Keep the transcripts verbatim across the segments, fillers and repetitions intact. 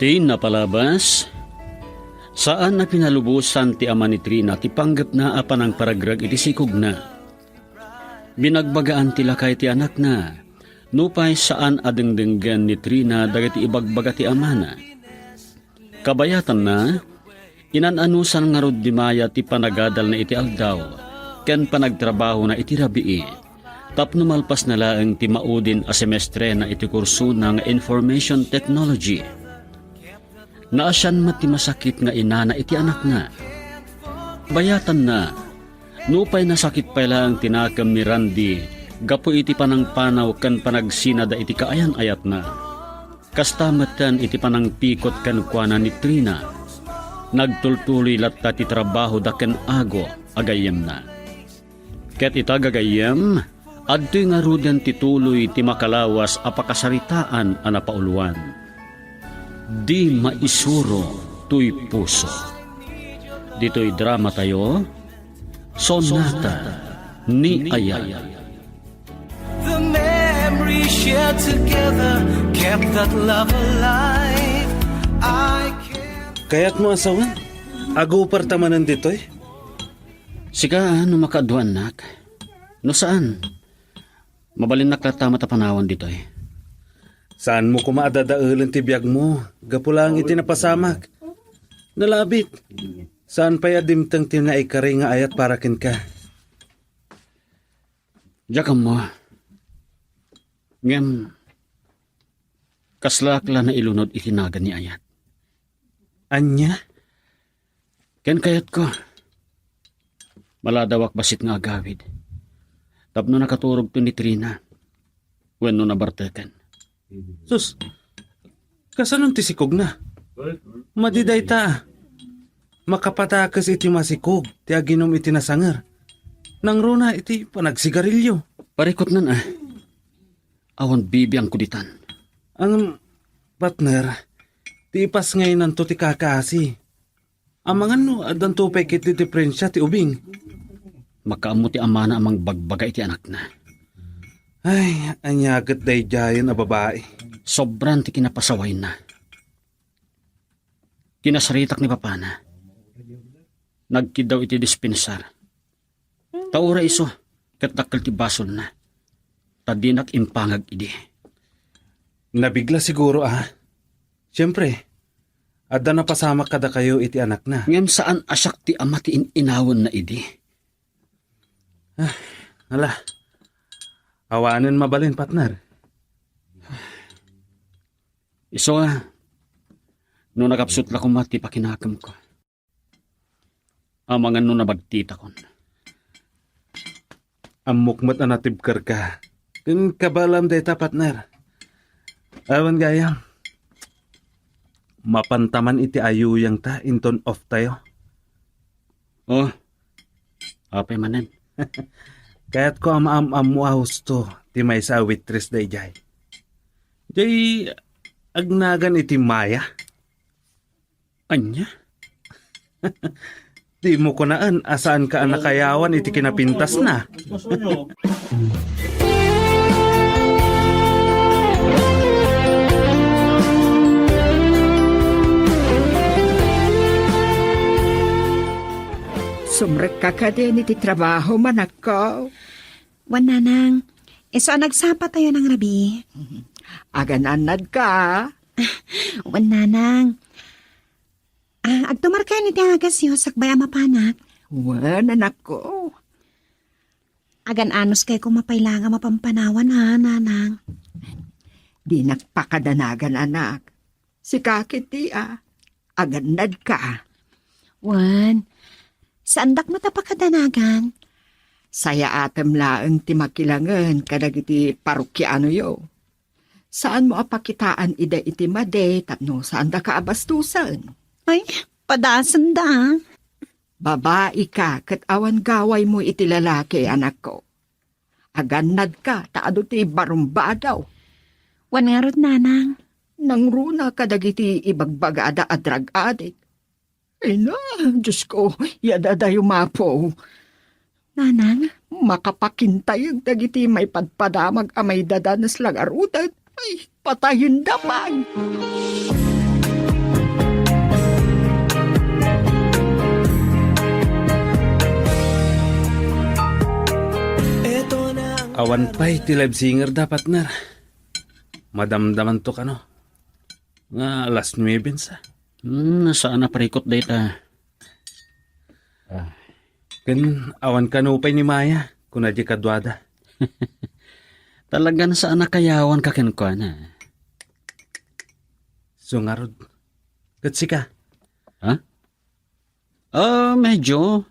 Ti napalabas, saan a pinalubosan ti ama ni Trina ti panggepna a panangparegreg iti sikogna. Binagbagaan ti lakay ti anakna, nupay saan a dengdenggen ni Trina dagiti ibagbaga ti amana. Kabayatanna, inan-anusan ngarud ni Maya ti panagadalna iti aldaw ken panagtrabahona iti rabii, tapno malpasna laeng ti maudin a semestrena iti kursona nga Information Technology. Naasian met ti masakit nga inana iti anakna. Bayatanna, nupay nasakit pay laeng ti nakem ni Randy gapu iti panangpanaw ken panagsinada iti kaayan-ayatna. Kasta metten iti panangpikot kenkuana ni Trina. Nagtultuloy latta ti trabahoda ken ago a gayyemna. Ket ita gagayyem, adtoy ngaruden ti tuloy ti makalawas a pakasaritaan a napauluan. Di maisuro toy puso. Ditoy dramatayo, Sonata ni Ayat. The memory shared together kept that love alive. I can't Kayatmo a sawen? Aguperta manen ditoy? Sika, no makaadua, annak. No saan, mabalinnak latta met a panawen ditoy. Saanmo koma a dadaelen ti biagmo gapu laeng iti napasamak. Nalabit. Saan pay a dimteng ti naikari nga ayat para kenka. Diak ammo. Ngem, kaslaak la nailunod iti nagan ni Ayat. Ania? Ken kayatko, maladawak bassit nga agawid tapno nakaturogto ni Trina wenno nabarteken. Sus, kasanon ti sikogna? Madi dayta. Makapadakes iti masikog ti aginum iti nasanger. Nangruna iti panagsigarilyo. Parikutnan a. Awan bibiangko ditan. Ang partner, ti ipasngaynanto ti kakaasi. Amangan no addanto pay ket ti diferensia ti ubing. Makaammo ti amana a mangbagbaga iti anakna. Ay, ania ket daydiayen a babai? Sobran ti kinapasawayna. Kinasaritak ni papana. Nagkiddaw iti dispensar. Ta uray isu, ket dakkel ti basolna. Ta dinak impangag idi. Nabigla siguro, a. Siempre, adda napasamak kadakayo iti anakna. Ngem saan a siak ti ama ti in-inawenna idi. Ah, ala. Awanen mabalin, partner. Isu a, no nakapsut la koma ti pakinakemko. Amangan no nabagtitakon. Ammok met a natibkerka. Ken kabaelam dayta, partner. Awan gayam. Mapanta man iti ayuyangta inton off tayo. Oh, apay manen? Kayatko a maam-ammo a husto ti maysa a waitress daydiay. Jay agnagan iti Maya. Ania? Dimo kunaen a saanka a nakayawan iti kinapintasna. Sumrekka kadin iti trabaho, manakko? Wen, nanang. Isu a nagsapatayo nang rabii. Agan-annadka? Wen, nanang. Ah, agtumarkayon iti agasyo sakbay a mapanak. Wen, anakko. Agan-anuskay koma pay la nga mapampanawan, a, nanang. Dinak pakadanagan, anak. Sika ketdi, a. Agannadka. Wen, saandak met a pakadanagan. Sayaatem laeng ti makilangen kadagiti parokianoyo. Saanmo a pakitaan ida iti madi tapno saandaka a bastosen. Ay, padasenda, a. Babaika ket awan gawaymo iti lalaki, anakko. Agannadka ta adu ti barumbadaw. Wen ngarud, nanang. Nangruna kadagiti ibagbagada a drug addict. Ay na, Diyos ko, yadadayo mapo. Nanang? Makapakintayeg dagiti maipadpadamag a maidadanes la ngaruden. Ay, patayenda pay. Awan pay ti live singer da, partner. Madamdamanto kano nga alas nuebe sa. Hmm, saan a parikot dayta. Ah. Ken awan kano pay ni Maya, kuna di kaduada. Talagan saan a kayawan ka kenkuana. So ngarud, ket sika? Ha? Ah, medyo.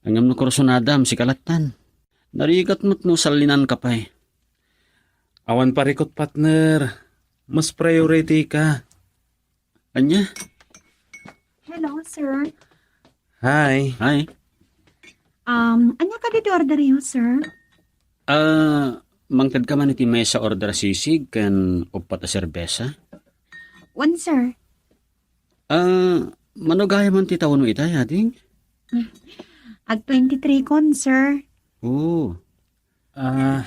Ngem no kursunadam, sika lattan. Narigat met no sallinan ka pay. Awan parikot, partner. Mas priority ka. Ania? Hello, sir. Hi. Hi. Um, ania kadi ti order yo, sir? Ah, mangted ka man iti mesa order a sisig ken uppat a serbesa? Wen, sir. Ah, mano gayam man ti tawenmo itay, ading? Ag twenty-three kon, sir. Oo. Ah,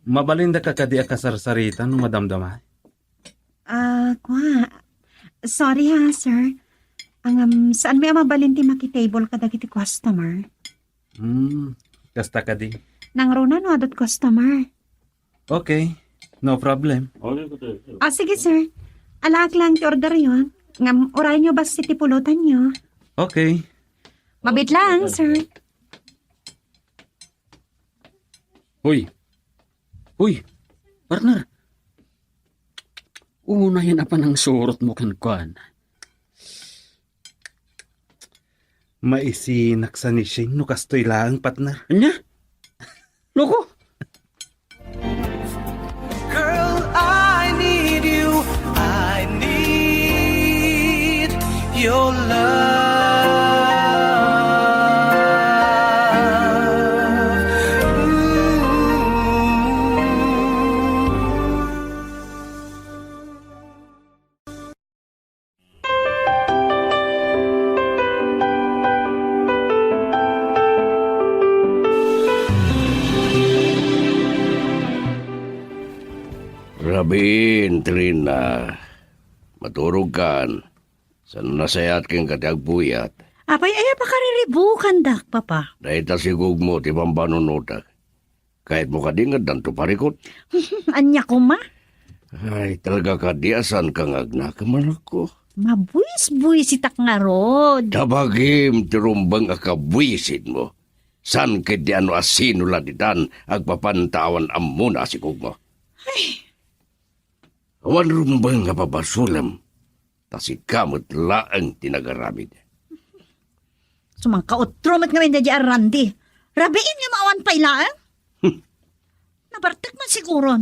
mabalin da ka kadi a kasarsarita no madamdama? Ah, kua. Sorry ha, sir. Ngem, saan mi a mabalin ti makitable kadagiti customer? Hmm, kasta kadi. Nangruna no adu't customer. Okay, no problem. Ah, sige, sir. Alaak lang ti order yo. Ngem, urayen yo basta ti pulotan yo. Okay. Mabit lang, sir. Hoy. Hoy, partner. Unayen a panangsurotmo kenkuana. Maisinak sa ni Shane no kastoy laeng, partner. Ania? Loko? Girl, I need you. I need your love. Ooh. Rabiin, Trina. Maturogkan. Saan nasayaat kenka ti agpuyat? Apay, aya pakariribukandak, Papa? Dayta sigugmo ti pampanunotek. Kayatmo kadi nga addanto parikot? Ania koma? Ay, talaga kadi a saanka nga agnakem, anakko. Mabuisbuisitak ngarud. Ta bagim ti rumbeng a kabuisit mo. Saan ketdi a no asino la ditan agpapan ta awan ammona a sigugmo. Ay. Awan rumbeng nga pabasolem. Ta sika met laeng ti nagaramid. Sumangkautro met ngamin daydi a Randy. Rabiin nga maawan pay laeng? Hmm. Nabartek man siguron.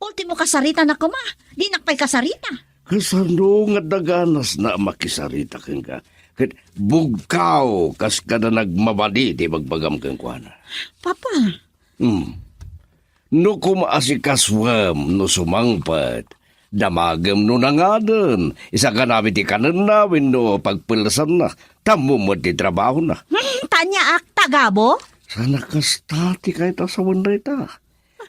Ultimo kasarita na koma, dinak pay kasarita. Kasano nga daganasna a makisarita kenka? Ket bugkaw kas kada nagmamadi ti bagbagam kenkuana. Papa. Hmm. No kumaasikasoem no sumangpet, damagem no nangaden, isaganami ti kanenna wenno pagpelsanna, tammo met ti trabahona. Hmm, ta aniaak, tagabo? Sana kasta ti kayat a sawen dayta.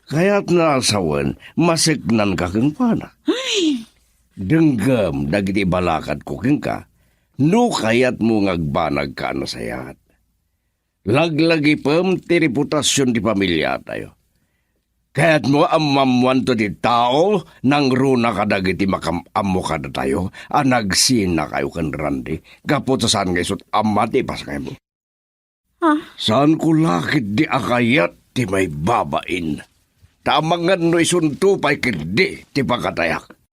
Kayatna a sawen, maseknanka kenkuana. Ay. Denggem dagiti balakadko kenka, no kayatmo nga agbanagka a nasayaat. Laglagipem ti reputasion ti pamiliatayo. Kayatmo a maammoanto ti tao nangruna kadagiti makaam-ammo kadatayo a nagsinakayo ken Randy gapu ta saan nga isut' a mati ti pasngaymo. Ah? Saanko la ketdi a kayat ti maibabain. Ta amangan no isunto pay ketdi ti pagkatayak.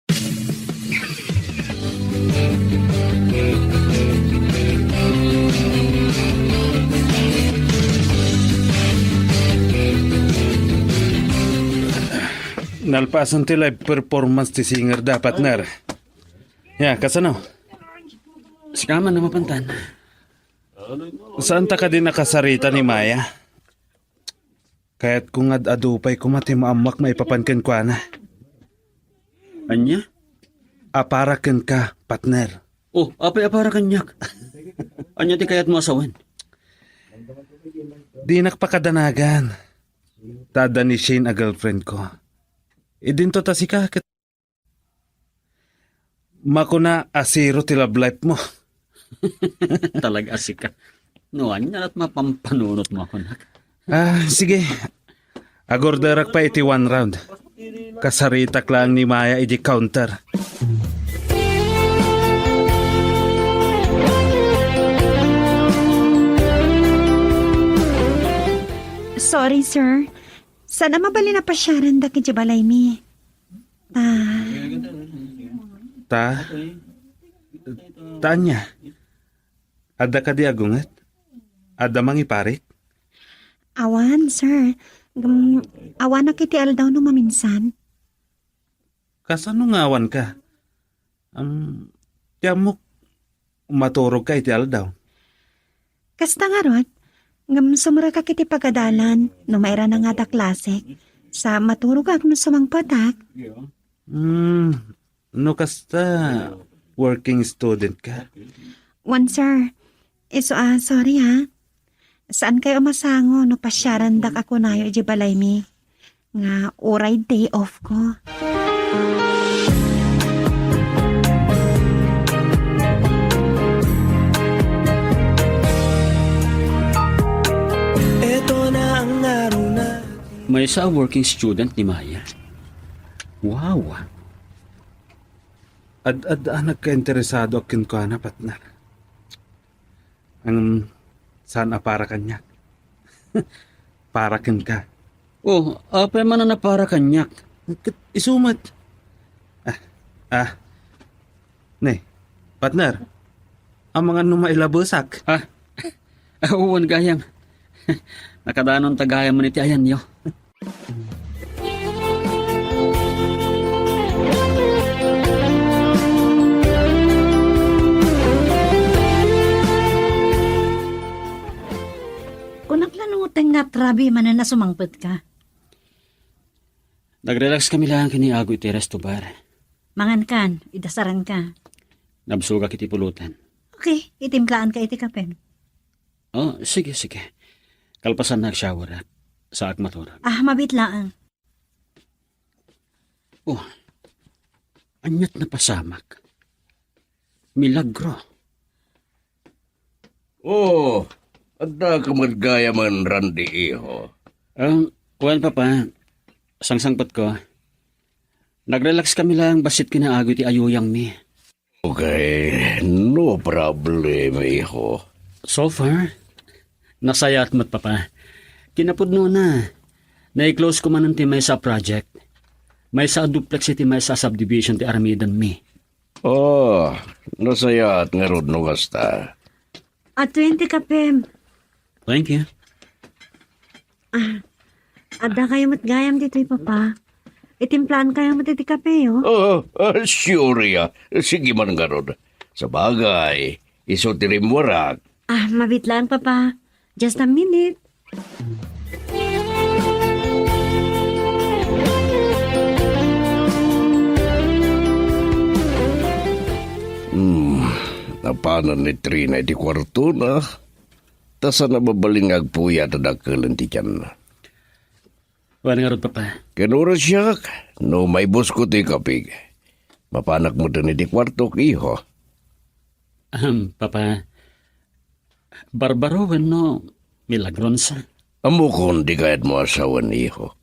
Nalpasen ti live performance ti singer da, partner. Ya, kasano? Sika man a mapantan. Saanta kadi nakasarita ni Maya? Kayatko nga ad-adu pay koma ti maammoak maipapan kenkuana. Ania? Apara kenka, partner. Oh, apay apara kaniak? Ania ti kayatmo a sawen? Dinak pakadanagan. Ta adda ni Shane a girlfriend ko. Idinto ta sika ket makuna a zero ti love life mo. Talaga sika. No, ania lat mapampanunot mo kunak? Ah, sige. Agorderak pay iti one round. Kasaritak laeng ni Maya iti counter. Sorry, sir. Saan a mabalin a pasiarandak iti balaymi? Ta, Ta? Ta ania? Adda kadi agunget? Adda mangiparit? Awan, sir. Ngem, awanak iti aldaw no maminsan. Kasano nga awanka? Am, ti ammok, maturogka iti aldaw. Kasta ngarud, ngem sumrekak iti pagadalan no mairana nga adda klasek. Sa maturogak no sumangpetak. Hmm, no kasta, working student ka? Wen, sir. Isu a, sorry ha. Saan kayo masango no pasiarandak a kunayo iti balaymi nga uray day off ko. Maysa a working student ni Maya. Wow! Ad-adda a nagkainteresado a kenkuana, partner. Ngem saan a para kaniak. Para kenka. Oh, apay man a para kaniak? Ket isu met. Ah, ah. Ne, partner. Amangan no mailabesak. Ah, ah, wen gayam. Nakadanon ta gayam man iti ayanyo. Kunak la no ngarud nga agrabi manen a sumangpetka. Nag-relax kami laeng ken ni Ago iti resto bar. Mangankan, idasaranka. Nabsogak iti pulutan. Okay, itimplaan ka iti kape. Oh, sige, sige. Kalpasan na agshowerak. Saak maturog. Ah, mabiit laeng. Oh, aniat napasamak? Milagro. Oh, adda ka met gayam, Randy, iho. Ang, wen, Papa, sangsangpet ko. Nag-relax kami laeng bassit ken ni Ago iti ayuyangmi. Okay, no problem, iho. So far, nasayaat met, Papa. Kinapudnona, nai-close ko manen ti maysa a project. Maysa a duplex iti maysa a subdivision ti aramidenmi. Oh, nasayaat ngarud no kasta. At twenty kapem. Thank you. Ah, adda kayo met gayam ditoy, Papa. Itimplaan kayo met iti kape, oh. Oh, ah, sure, ah. Sige man ngarud. Sabagay, isu ti rimmuarak. Ah, mabiit laeng, Papa. Just a minute. Hmm, napanan ni Trina iti kuartona. Ta saan a mabalin nga agpuyat a dakkel ti tianna. Wen ngarud, Papa. Ken oras siak, no maibusko ti kapig. Mapanak metten iti kuartok, iho. Ahem, Papa. Barbaro wenno milagronsa? Ammokon ti kayatmo a sawen, iho.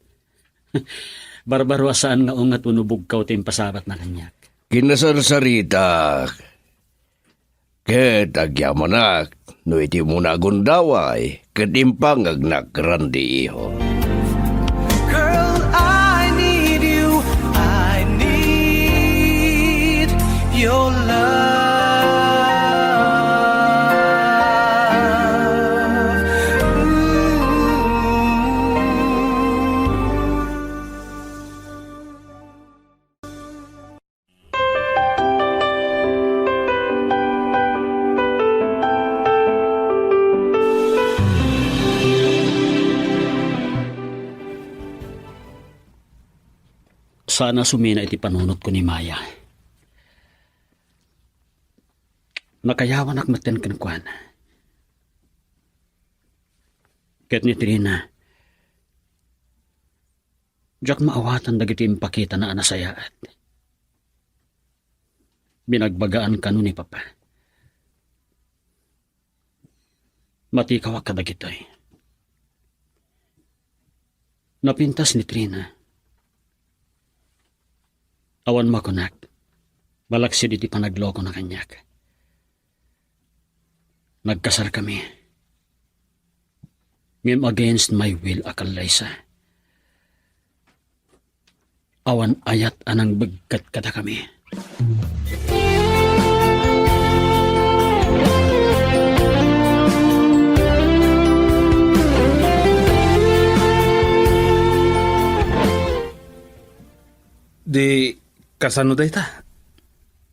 Barbaro a saan nga unget wenno bugkaw ti impasabatna kaniak. Kinnasarsaritak. Ket agyamanak no iti umuna a gundaway ket impangagnak, Randy, iho. Girl, I need you. I need your love. Ooh. Saan a sumina iti panunotko ni Maya. Nakayawanak metten kenkuana. Ket ni Trina, diak maawatan dagiti impakitana a nasayaat. Binagbagaan kano ni Papa. Matikawak kadagitoy. Napintas ni Trina. Awan makunak, malaksid iti panaglokona kaniak. Nagkasarkami. Ngem against my will a kallaysa. Awan ayat a nangbegket kadakami. Di, kasano dayta?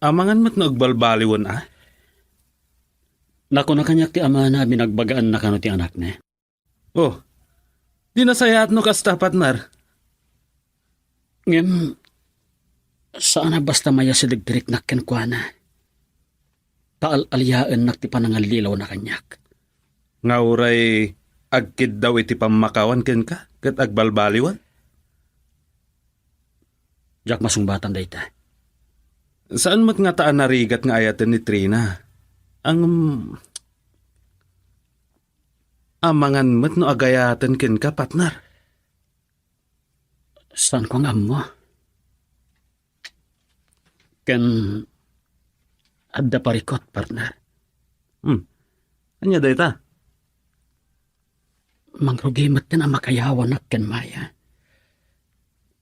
Amangan met no agbalbaliwen a? Nakuna kaniak ti amana a binagbagaanna kano ti anakna. Oh, di nasayaat no kasta, partner. Ngem, saan a basta mayasideg ti riknak kenkuana. Ta al-aliaennak ti panangallilawna kaniak. Nga uray agkiddaw iti pammakawan kenka ket agbalbaliwen? Diak masungbatan dayta. Saan met ngata a narigat nga ayaten ni Trina? Ngem, amangan met no agayaten kenka, partner. Saanko nga ammo. Ken adda parikut, partner. Hmm. Ania dayta? Mangrugi metten a makayawanak ken Maya.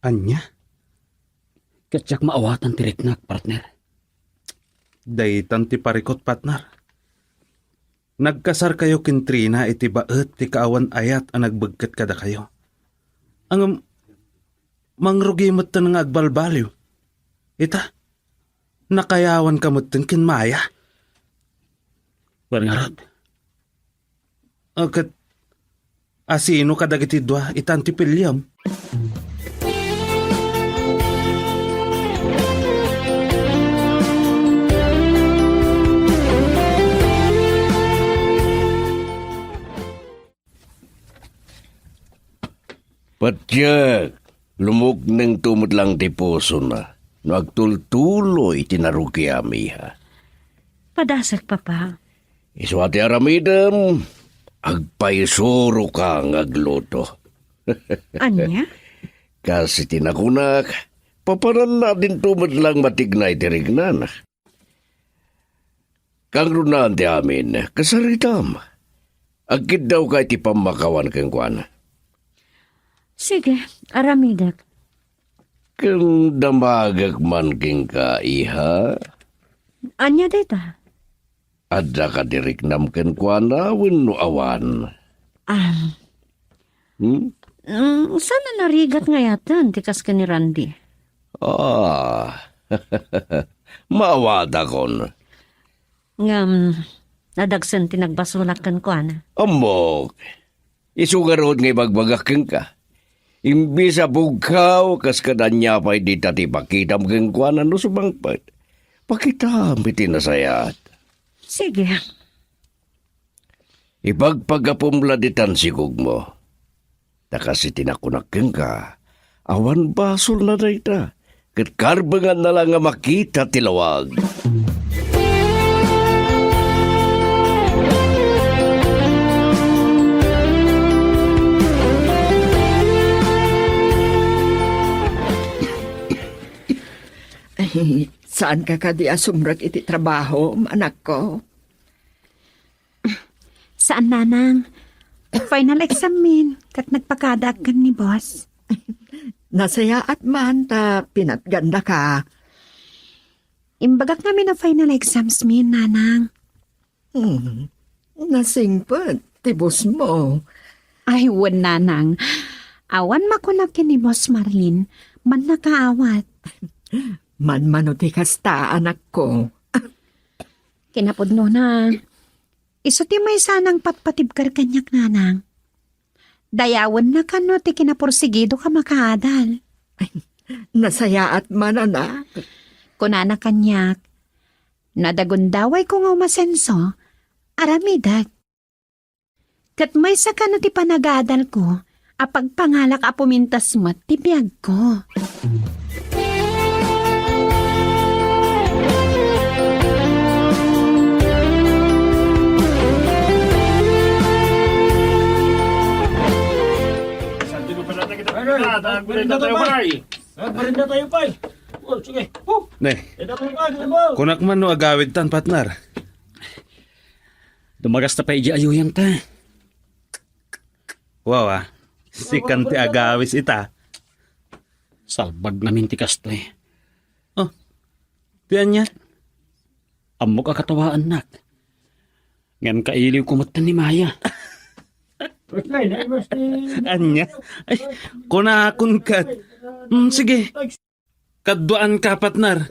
Ania? Ket diak maawatan ti riknak, partner. Daytan ti parikut, partner. Nagkasarkayo ken Trina iti baet ti kaawan ayat a nagbegket kadakayo. Ngem, mangrugi metten nga agbalbaliw. Ita, nakayawanka metten ken Maya. Wen ngarud. A, ket asino kadagiti dua itan ti piliem? Patiek, lumuknengto met lang ti pusona no agtultulo iti narugiam, iha. Padasek, Papa. Isu a ti aramidem, agpaisuroka nga agluto. Ania? Kas iti nakunak, papananna dinto met lang matigna iti riknana. Kangrunaan ti amin, kasaritam. Agkiddawka iti pammakawan kenkuana. Sige, aramidek. Ken damagek man kenka, iha. Ania dayta? Adda kadi riknam kenkuana wenno awan? Ah. Hmm? Mm, saan a narigat nga ayaten ti kas ken ni Randy? Ah. Maawatakon. Ngem, nadagsen ti nagbasolak kenkuana. Ammok. Isu ngarud nga ibagbagak kenka. Imbis a bugkaw, kas kada ania pay dita ti ipakitam kenkuana no sumangpet. Pakitam iti nasayaat. Sige. Ipagpagapum la ditan sigugmo. Ta kas iti nakunak kenka, awan basolna dayta, ket karbenganna la nga makita ti lawag. Ay, saanka kadi a sumrek iti trabahom, anakko? Saan, Nanang. Final exam min, ket nagpakadaak ken ni boss. Nasayaat man ta pinatgandaka. Imbagak ngamin a final exams min, Nanang. Hmm. Nasingpet ti boss mo. Ay, wen, Nanang. Awan makunak ken ni Boss Marlin, mannakaawat. Manmano ti kasta, anakko. Kinapudnona, isu ti maysa a nangpatpatibker kaniak, Nanang. Dayawenna kano ti kinapursigido a makaadal. Nasayaat man, anak. Kunana kaniak, no adda gundawayko nga umasenso, aramidek. Ket maysa kano ti panagadalko a pagpangalak a pumintas met ti biagko. Merienda tayo, pay. Merienda tayo, pay. Oh, sige. Oh. Ne. Merienda tayo, pay. Kunak man no agawidtan, partner. Dumagasta pay idiay ayuyangta. Wawa, sikan ti agawis ita. Salbag ngamin ti kastoy. Oh, ti ania? Ammok a katawaannak. Ngem kailiwko metten ni Maya. Ania? Ay, kunakon ket. Mm, sige. Kaduaanka, partner.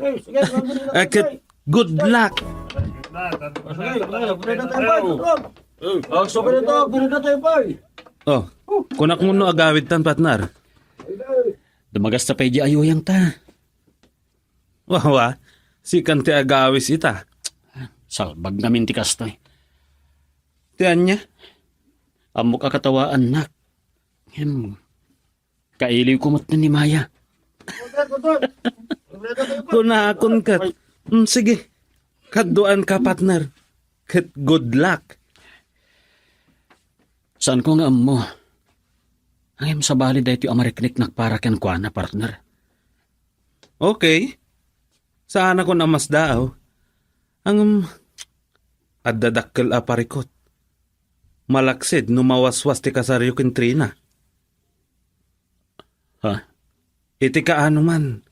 Ah, ket good luck. Oh, kunak no agawidtan, partner. Dumagasta pay idiay ayuyangta. Wawa, sikan ti agawis ita. Salbag ngamin ti kastoy. Ti ania? Ammok a katawaannak. Ngem, kailiwko metten ni Maya. Kunakon ket. Mm, sige. Kaduaanka, partner. Ket good luck. Saanko nga ammo. Ngem sabali daytoy a marikneknak para kenkuana, partner. Okay. Saanakon a masdaaw. Ngem, adda dakkel a parikut. Malaksid no mawaswas ti kasaryo ken Trina. Ha? Iti kaano man,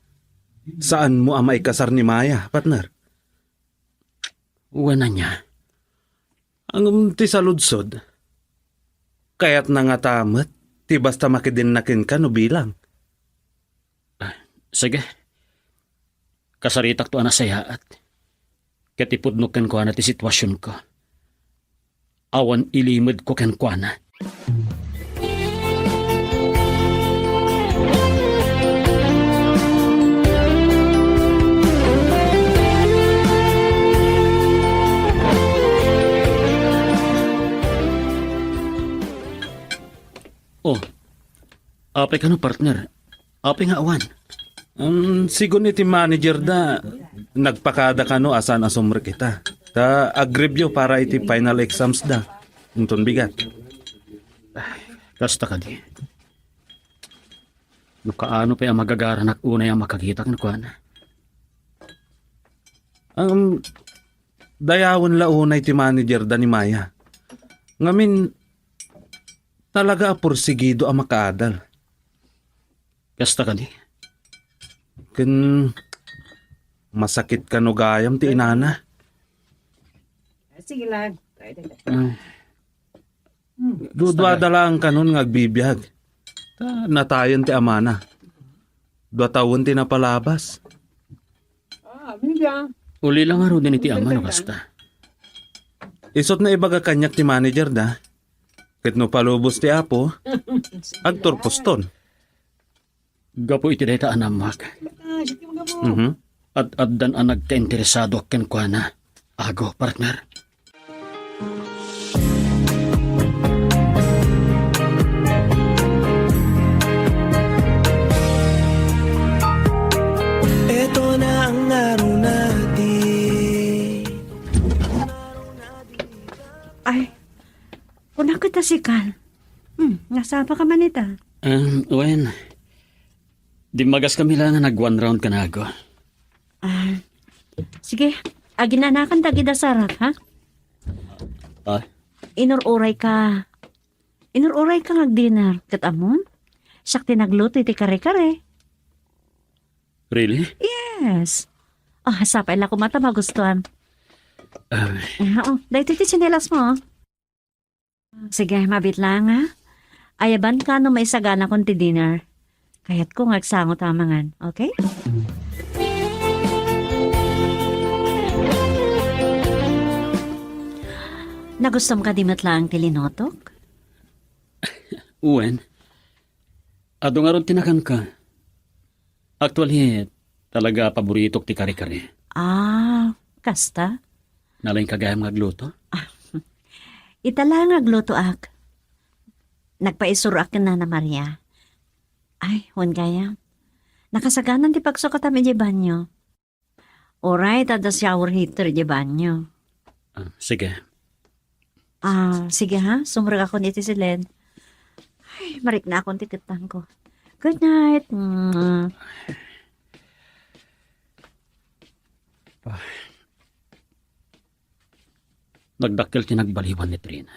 saanmo a maikasar ni Maya, partner? Wen ania? Ngem ti saludsod, kayatna ngata met ti basta makidinna kenka no bilang? Ah, sige. Kasaritakto a nasayaat. Ket ipudno kenkuana ti situasionko. Awan ilimedko kenkuana. Oh, apay kano, partner? Apay nga awan? Um, sigun iti manager da, nagpakada kano a saan a sumrek ita. Ta agribyo para iti final exams da. Inton bigat. Kasta kadi. No kaano pay a magagaranak unay a makakita kenkuana. Um, dayawen la unay ti manager da ni Maya. Ngamin, talaga a porsigido a makaadal. Kasta kadi? Ken masakit kano gayam ti inana. Sige lang. Ay. Duduada laeng kanon nga agbibiag. Ta natayen ti amana. Dua tawen ti napalabas. Ah, minsan. Uli lang ngaruden iti ama no kasta. Isut' naibaga kaniak ti manager da. Ket no palubos ti Apo, agturposton. Gapu iti dayta a nammak. Mhm. Ad-addan a nagkainteresadoak kenkuana. Ago, partner. Eto na ang ngaruna di. Ay, kunak ita sikan. Hmm, nasapa ka man ita? Um, wen, dimmagas kami lang nga nag-one round kanago. Ah, sige, aginanakan dagida sarak, ha? Ah? Inur-uray ka. Inur-uray ka nga agdinner, ket ammom? Siak ti nagluto iti kare-kare. Really? Yes. Oh, sapay la koma ta magustuhan. Ah. Ah, oh, daytoy ti tsinelas mo, oh. Sige, mabit lang, ha? Ayabanka no maisaganakon ti dinner. Kayatko nga agsango ta mangan, okay? Nagustom kadi met laeng ti linutok? Wen. Adu ngarud ti nakanka. Actually, talaga paboritok ti kare-kare. Ah, kasta? Nalaingka gayam nga agluto? Ah, ita la nga aglutoak. Nagpaisuroak ken Nana Maria. Ay, wen gayam. Nakasaganan ti pagsukatam idiay banio. Uray, adda shower heater idiay banio. Ah, sige. Ah, sige ha, sumrekakon iti siled. Ay, mariknakon ti kettangko. Good night. Mm. Nagdakkel ti nagbaliwan ni Trina.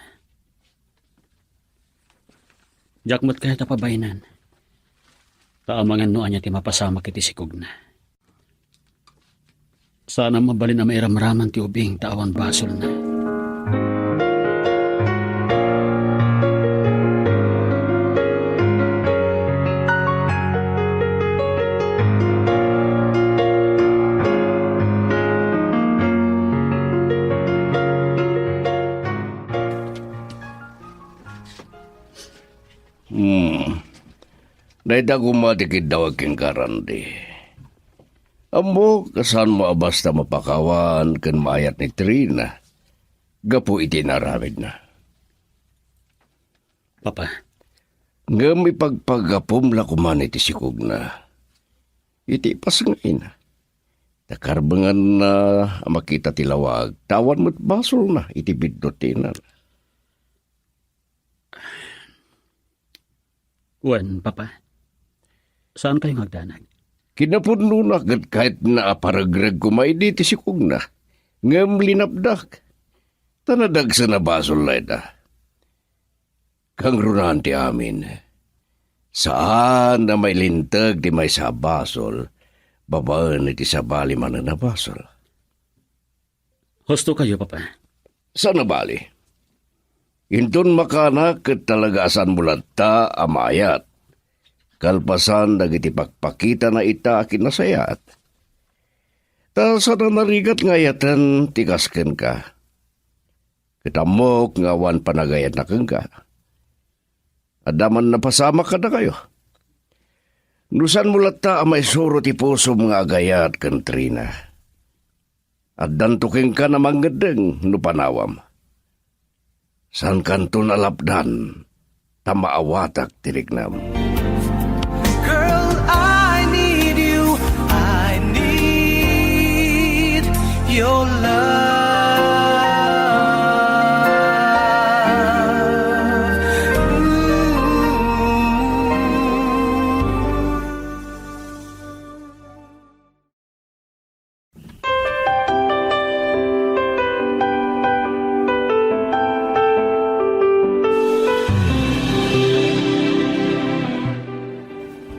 Diak met kayat a pabaenan. Ta amangan no ania ti mapasamak iti sikogna. Saan a mabalin a mairamraman ti ubing ta awan basolna. Hmm. Dayta koma ti kiddawag kenka, Randy. Ammok a saanmo a basta mapakawan ken maayat ni Trina gapu iti inaramidna. Papa. Ngem ipagpagapum la koman iti sikogna, iti ipasngayna. Ta karbenganna a makita ti lawag, ta awan met basolna iti biddut ti inana. Wen, Papa. Saankayo nga agdanag? Kinapudnona ket kayatna a paregreg koma idi ti sikogna, ngem linapdak. Ta nadagsen a basol dayta. Kangrunaan ti amin. Saan a mailinteg ti maysa a basol babaen iti sabali manen a basol. Husto kayo, Papa. Saan a bali. Inton makanak ket talaga a saanmo latta a maayat, kalpasan dagiti pakpakitana ita a kinasayaat. Ta saan a narigat nga ayaten ti kas kenka. Ket ammok nga awan panagayatna kenka. Adda man napasamak kadakayo. No saanmo latta a maisuro ti pusom nga agayat ken Trina, addanto kenka a mangngeddeng no panawam. Saankanton a lapdan ta maawatak ti riknam. Girl, I need you. I need your love. Ooh.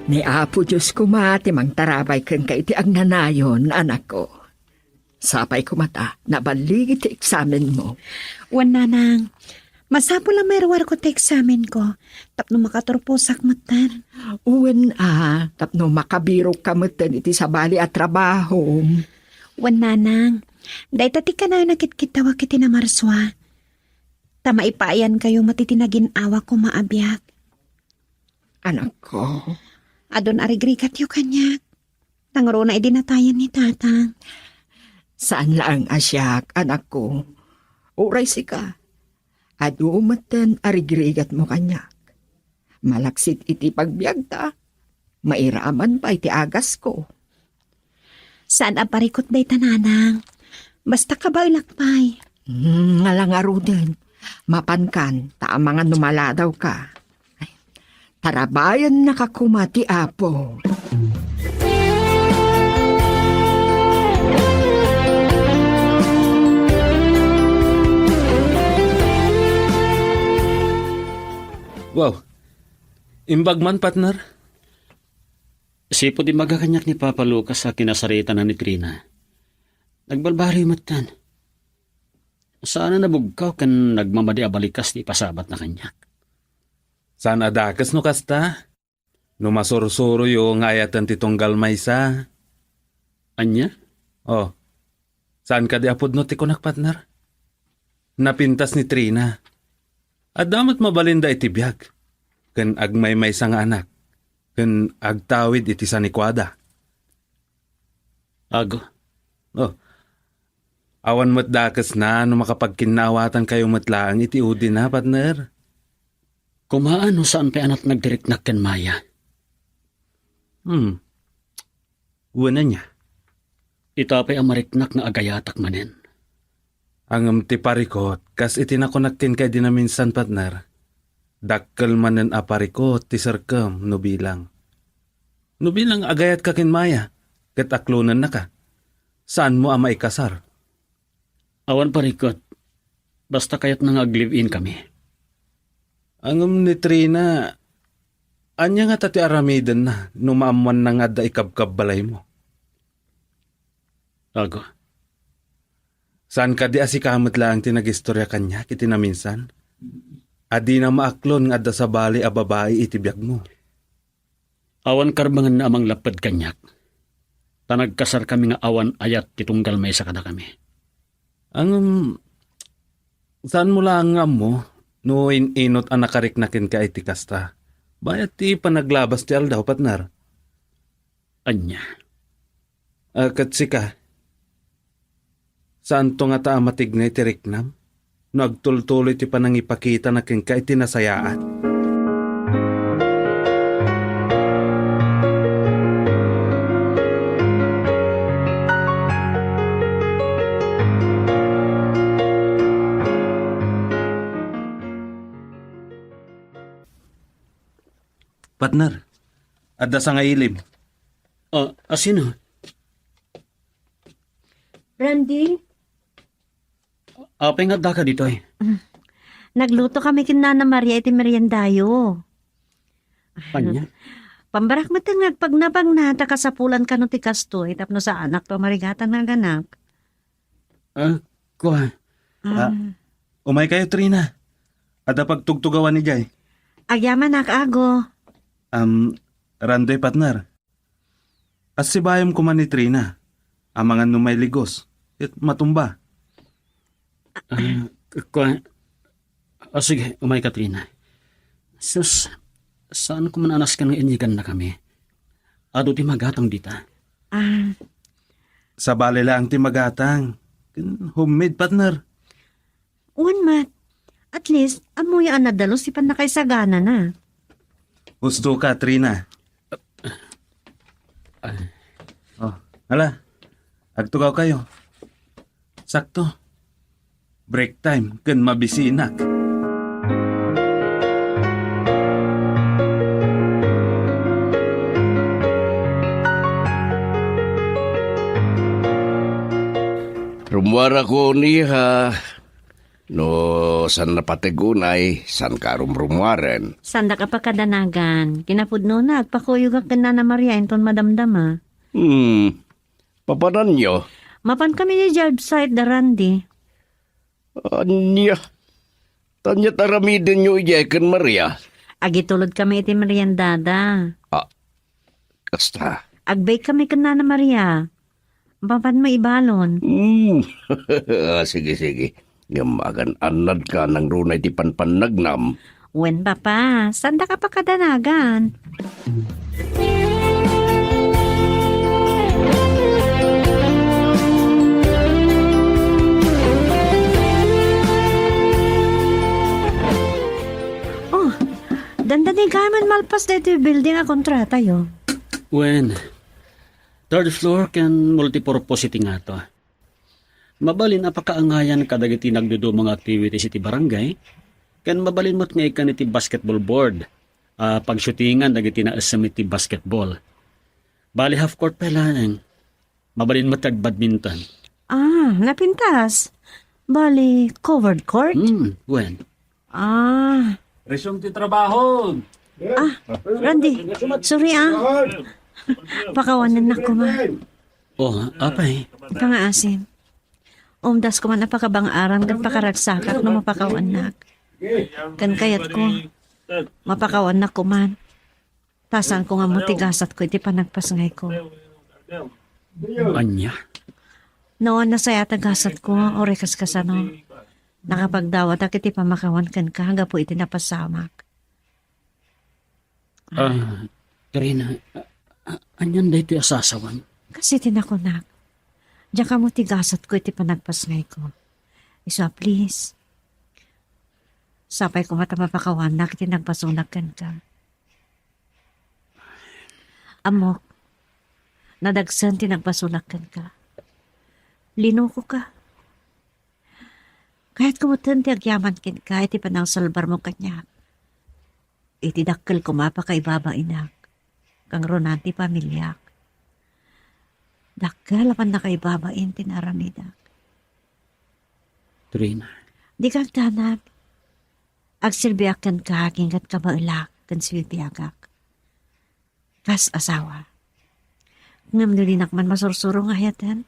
Ni Apo Dios koma ti mangtarabay kenka iti agnanayon, anakko. Sapay koma ta naballigi ti eksamenmo. Wen, nanang, masapul a mairuarko ti eksamenko tapno makaturposak metten. Wen a, tapno makabirokka metten iti sabali a trabahom. Wen, nanang, dayta ti kanayon a kitkittawak iti namarsua. Ta maipayankayo met iti nagin-awak koma a biag. Anakko. Adun a rigrigatyo kaniak. Nangruna idi natayen ni Tatang. Saan laeng a siak, anakko. Uray sika. Adu metten a rigrigatmo kaniak. Malaksid iti pagbiagta, mairaman pay ti agasko. Saan a parikut dayta, nanang. Basta kabaelak pay. Hmm, nga la ngaruden. Mapankan, ta amangan no maladawka. Ay, tarabayennaka koma ti Apo. Wow. Imbag man, partner. Sipud imbaga kaniak ni Papa Lucas a kinasaritanan ni Trina, nagbalbaliw metten. Saan a nabugkaw ken nagmamadi a balikas ti ipasabatna kaniak. Saan a dakes no kasta? No masursuroyo nga ayaten ti tunggal maysa. Ania? Oh, saan kadi a pudno ti kunak, partner? Napintas ni Trina. Adda met mabalinda iti biag, ken agmaymaysa nga anak, ken agtawid iti sanikuada. Ago. Oh. Awan met dakesna no makapagkinnaawatankayo met laeng iti udina, partner. Kumaan no saan pay a natnag ti riknak ken Maya. Hmm. Wen ania? Ita pay a mariknak nga agayatak manen. Ngem ti parikut, kas iti nakunak kenka idi naminsan, partner, dakkel manen a parikut ti serkem no bilang. No bilang agayatka ken Maya, ket aklonennaka, saanmo a maikasar. Awan parikut, basta kayatna nga ag-live-in kami. Ngem ni Trina, ania ngata ti aramidenna no maammoanna nga adda ikabkabbalaymo? Ago. Saan kadi a sika met laeng ti nagistoria kaniak iti naminsan? A dina maaklon nga adda sabali a babai iti biagmo. Awan karbanganna a manglapped kaniak. Ta nagkasarkami nga awan ayat ti tunggal maysa kadakami. Ngem, saanmo laeng nga ammo no in-inot a nakarikna kenka iti kasta? Bayat ti panaglabas ti aldaw, partner. Ania? A, ket sika, saanto ngata a matignay ti riknam no agtultuloy ti panangipakitana kenka iti nasayaat? Partner, adda sangailim. Ah, a sino? Randy? Apay nga addaka ditoy? Mm. Nagluto kami ken Nana Maria iti meriendayo. Ania? Pambarak met nga agpagnapagna ta kasapulan kano ti kastoy tapno saanakto a marigatan nga aganak. Ah, kua. Ah. Ah, umaykayo, Trina. Adda pagtugtugawan idiay. Agyamanak, Ago. Am, Randy, partner. Assibayam koma ni Trina. Amangan no mailigos. Ket matumba. Ah, kua. Ah, sige, umayka, Trina. Sus, saan ko man a nasken nga inyegannakami. Adu ti magatang dita. Ah. Sabali laeng ti magatang. Ken homemade, partner. Wen met. At least, ammoyo a nadalus ti pannakaisaganana. Husto ka, Trina. Ah. Oh, ala, agtugawkayo. Sakto. Break time ken mabisinak. Rummuarako, Niha. No saan napateg unay, saanka a rumrummuaren. Saandak a pakadanagan. Kinapudnona, agpakuyogak ken Nana Maria inton madamdama. Hmm. Papananyo? Mapankami idiay job site da Randy. Ania? Ania ti aramidenyo idiay ken Maria? Agitulodkami iti meriendada. Ah, kasta. Ag-bake kami ken Nana Maria. Mapanmo ibalon. Hmm. Ah, sige, sige. Ngem agan-annadka nangruna iti panpannagnam. Wen, Papa, saandak a pakadanagan. Oh, dandani gayam malpas daytoy building a kontratayo. Wen, third floor ken multipurpose iti ngato. Mabalin a pakaangayan kadagiti nagduduma nga activities iti barangay, ken mabalin met nga ikkan iti basketball board, a pagshootingan dagiti naisem iti basketball. Bali, half court pay laeng. Mabalin met ag badminton. Ah, napintas. Bali, covered court? Hmm, wen. Ah. Resume ti trabaho. Ah, Randy, sorry, ah. Pakawanennak koma. Oh, apay? Pangaasim. Umdas koma a pakabang-aran ken pakaragsakak no mapakawannak. Ken kayatko, mapakawannak koma. Ta saanko nga ammo ti gasatko iti panagpasngayko. Ania? No, nasayaat a gasatko, uray kas kasano. Nakapagdawatak iti pamakawan kenka gapu iti napasamak. Ah, Karina, a-, a-, anian daytoy a sasawam? Kas iti nakunak, diak ammo ti gasatko iti panagpasngayko. Isu a, please. Sapay koma ta mapakawannak iti nagbasolak kenka. Ammok, nadagsen ti nagbasolak kenka. Linukoka. Kayatko metten ti agyaman kenka iti panangsalbarmo kaniak. Iti dakkel koma a pakaibabainak. kangrunan ti familiak. Dakkel a pannakaibabain ti naaramidak. Trina. Dika agdanag. Agserbiak kenka agingga ti kabaelak ken sibibiagak. Kas asawa. Ngem no dinak man masursuro nga ayaten,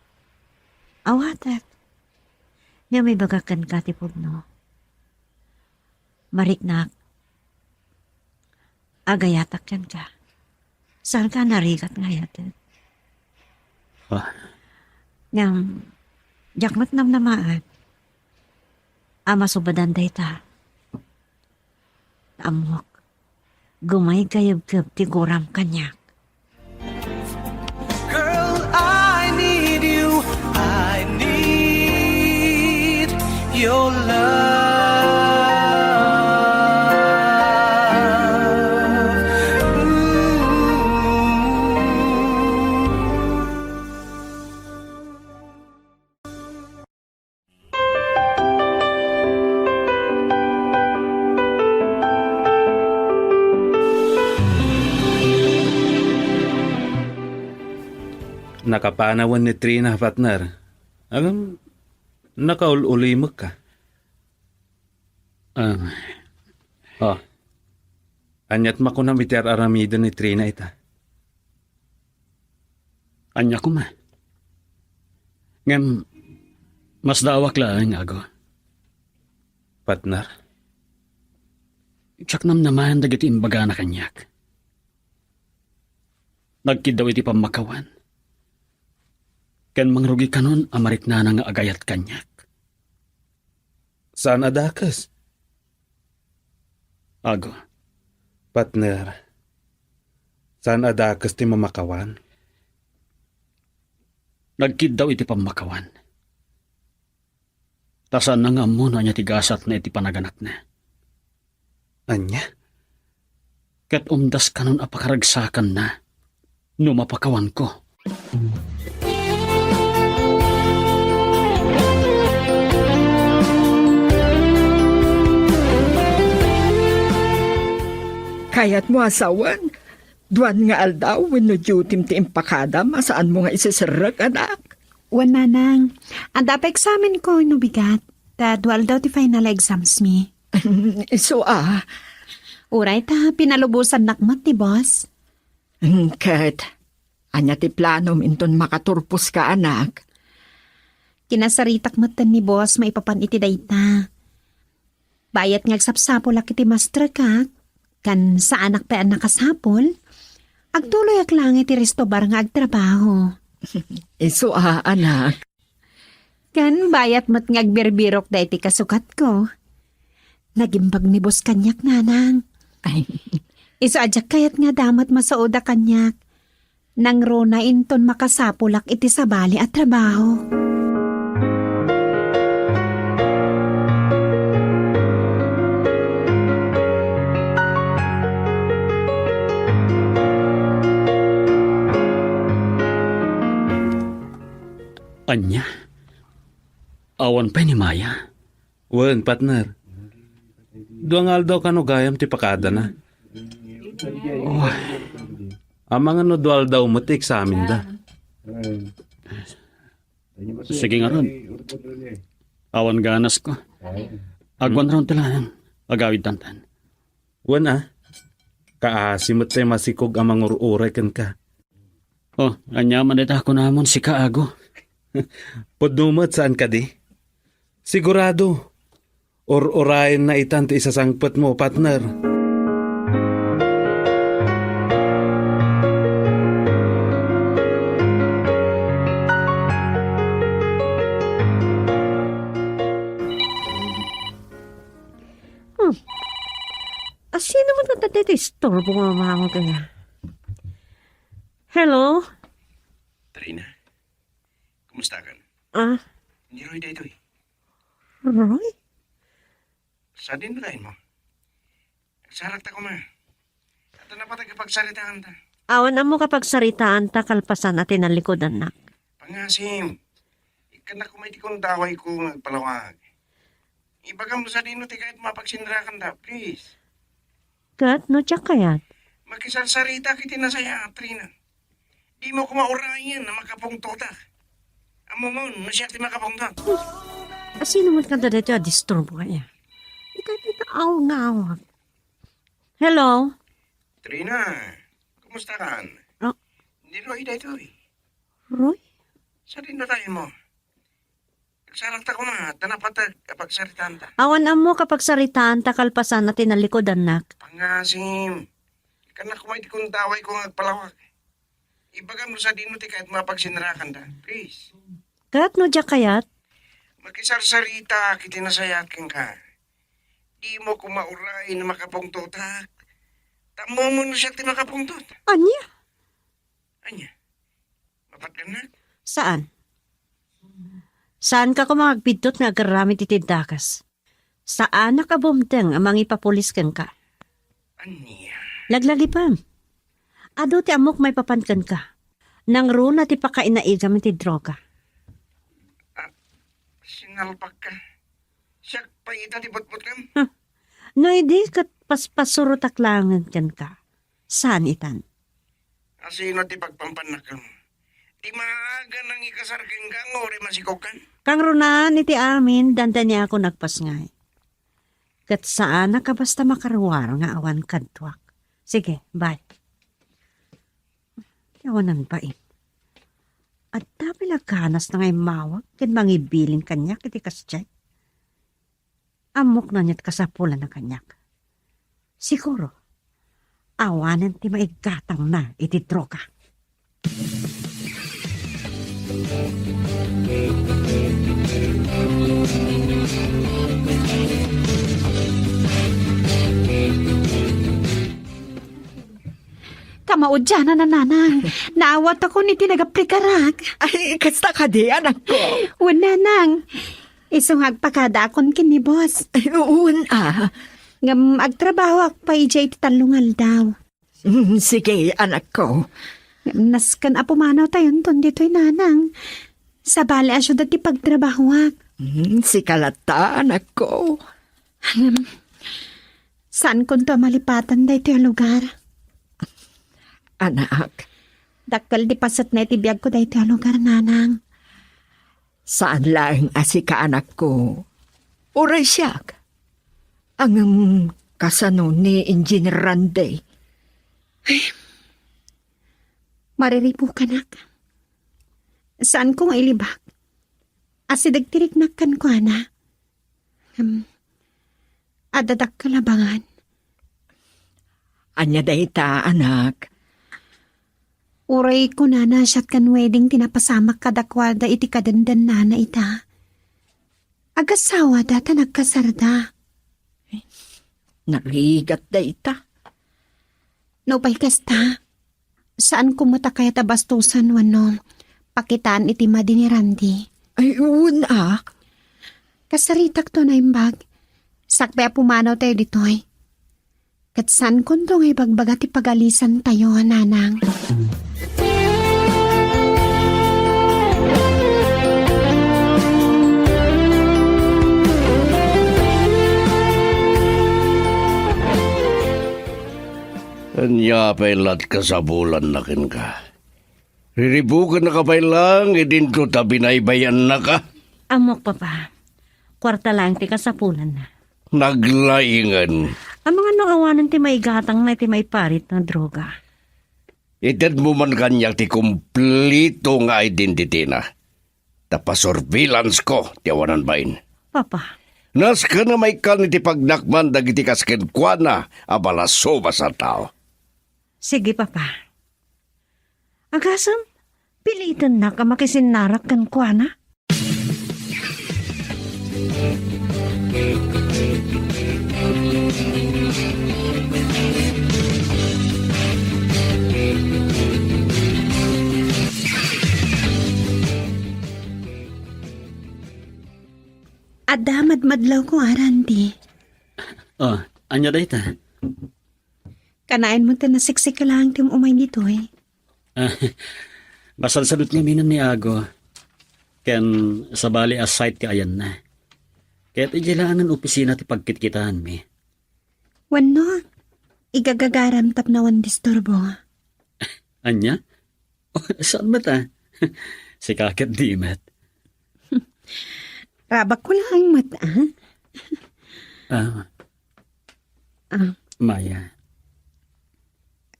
awatek. Ngem ibagak kenka ti pudno. Mariknak, agayatak kenka. Saanka a narigat nga ayaten? Ah. Ngem, diak met namnamaen a masubadan dayta. Ammok, gumaygayebkeb ti guram kaniak. Girl, I need you. I need your love. Ooh. Nakapanawen ni Trina, partner. Ngem, nakaul-ulimekka. Ah. Oh. Aniat makunam iti ar-aramiden ni Trina ita? Ania koma? Ngem, masdaawak laeng, Ago. Partner? Diak namnamaen dagiti imbagana kaniak. Nagkiddaw iti pammakawan. Ken mangrugi kanon a mariknana nga agayat kaniak. Saan a dakes? Ago. Partner, saan a dakes ti mamakawan? Nagkiddaw iti pammakawan. Ta saanna nga ammo no ania ti gasatna iti panaganakna. Ania? Ket umdas kanon a pakaragsakanna no mapakawanko. Kayatmo a sawen, duan nga aldaw wenno duty-m ti impakadam a saanmo nga isiserrek, anak? Wen, nanang. Adda pay eksamenko no bigat. Ta dua aldaw ti final exams mi. Isu a. Uray ta pinalubosannak met ni boss. Hmm, ket, ania ti planom inton makaturposka, anak? Kinasaritak metten ni boss maipapan iti dayta. Bayat nga agsapsapulak iti masterkak, ken saanak pay a nakasapul, agtuloyak laeng iti restobar nga agtrabaho. Isu a, anak. Ken bayat met nga agbirbirok daytoy kasukatko. Nagimbag ni boss kaniak, nanang. Ay. Isu a diak kayat nga adda met masuoda kaniak. Nangruna inton makasapulak iti sabali a trabaho. Ania? Awan pay ni Maya? Wen, partner. Dua nga aldaw kano gayam ti pakadana. Oh. Amangan no dua aldaw met ti eksamenda. Sige ngarud. Awan ganasko. Agwanraon ti laeng. Agawid tantan. Wen a, kaasi met tay masikog a mangur-uray kenka. Oh, ania man dayta kunamon sika, Ago? Pudno met saan kadi? Sigurado, ur-urayenna itan ti isasangpetmo, partner. Hmm. Asino man kanta daytoy istorbo nga mamangod aya? Hello? Trina, kumusta kan? Ah? Ni Roy daytoy. Roy? Sadin no kain mo? Agsarakta koma. Adda napatag a pagsaritaanta. Awan ammo kapagsaritaanta kalpasan a tinalikudannak. Pangasim, ikkannak koma iti kundawayko nga agpalawag. Ibagam no sadino ti kayat mapagsinrakanda, please. Ket no diak kayat? Makisarsarita iti nasayaat, Trina. Dimo koma urayen a makapungtotak. Ammomon no siak ti makapungtot. Asino met kanta daytoy a disturbo aya? Ita, ita, aw nga awak. Hello? Trina, kumusta kan? Ah. Ni Roy daytoy. Roy? Sadino tayo mo? Agsarakta koma, ta napateg a pagsaritaanta. Awan ammok a pagsaritaanta kalpasan a tinalikudannak. Pangasim. Ikana koma iti kundaway ko nga agpalawag. Ibagam no sadino ti kayat mo a pagsinrakanda. Please. Ket no diak kayat? Makisarsarita iti nasayaat kenka. Dimo koma uray no makapungtotak. Tammo mo no siak ti makapungtot. Ania? Ania? Mapatgannak? Saan. Saanka koma nga agbiddut nga agaramid iti dakes. Saanak a bumteng a mangipapulis kenka. Ania? Laglagipem. Adu ti ammok maipapan kenka. Nangruna ti pakainaigam iti droga. Ah, sinalbakka. Siak pay ita ti butbutkem? Huh. No idi ket paspasurotak laengen kenka. Saan itan? Asino ti pagpampannakem? Ti maaga nang ikasar kenka nga uray masikogkan? Kangrunan iti amin, dandaniakon agpasngay. Ket saanak a basta makaruar nga awan kaduak. Sige, bye. Ti awanan bain. Adda pay la ganasna nga immawag ken mangibilin kaniak iti kasdiay. Ammok no ania ti kasapulanna kaniak. Siguro, awanen ti maigatangna iti droga. Kamaudianan a, nanang. Naawatakon iti nagaplikarak. Ay, kasta kadi, anakko? Wen, nanang. Isu nga agpakadaakon ken ni boss. Ay, wen, ah. Ngem agtrabahoak pay idiay iti tallo nga aldaw. Mm, sige, anakko. Ngem nasken a pumanawtayonton ditoy, nanang. Sabali a siudad ti pagtrabahoak. Mm, sika latta, anakko. Ngem, saankonto a malipatan daytoy a lugar. Anak. Dakkel ti pasetna iti biagko daytoy a lugar, nanang. Saan laeng a sika, anakko. Uray siak. Ngem kasano ni Engineer Randy? Ay, mariribukanak. Saanko nga ilibak. Asideg ti riknak kenkuana. Ngem, adda dakkel a bangan. Ania dayta, anak? Uray kunana, siak ken wedding ti napasamak kadakuada iti kadendennana ita. Agasawada ta nagkasarda. Narigat dayta. No pay kasta, saanko met a kayat a bastosan wenno pakitaan iti madi ni Randy. Ay, wen a. Kasaritakto a naimbag. Sakbay a pumanawtayo ditoy. Ket saankonto nga ibagbaga ti pagalisantayo, nanang. Ania pay lat kasapulanna kenka? Riribukennaka pay laeng idinto ta binaybay-annaka? Ammok, Papa. Kuarta laeng ti kasapulanna. Naglaingen. Amangan no awanen ti maigatangna iti maiparit nga droga. Itedmo man kaniak ti kompleto nga identity-na. Ta pasurveillance-ko ti awanan bain. Papa. Nasken a maikkan iti pagnakman dagiti kas kenkuana a balasubas a tao. Sige, Papa. Agasem, pilitennak a makisinnarak kenkuana. Adda madmadlawko, a Randy. Oh, ania dayta? Kanayon mo ta nasiksika laeng ti um-umay ditoy. Ah, masansanot ngamin ni Ago. Ken sabali a site ti ayanna. Ket idiay laengen opisina ti pagkitkitaanmi. Wenno, Igagagaram tapno awan disturbo. Ania? Oh, saan met, a? Sika ket di met. Rabak ko laeng met, a? Ah. Ah. Maya.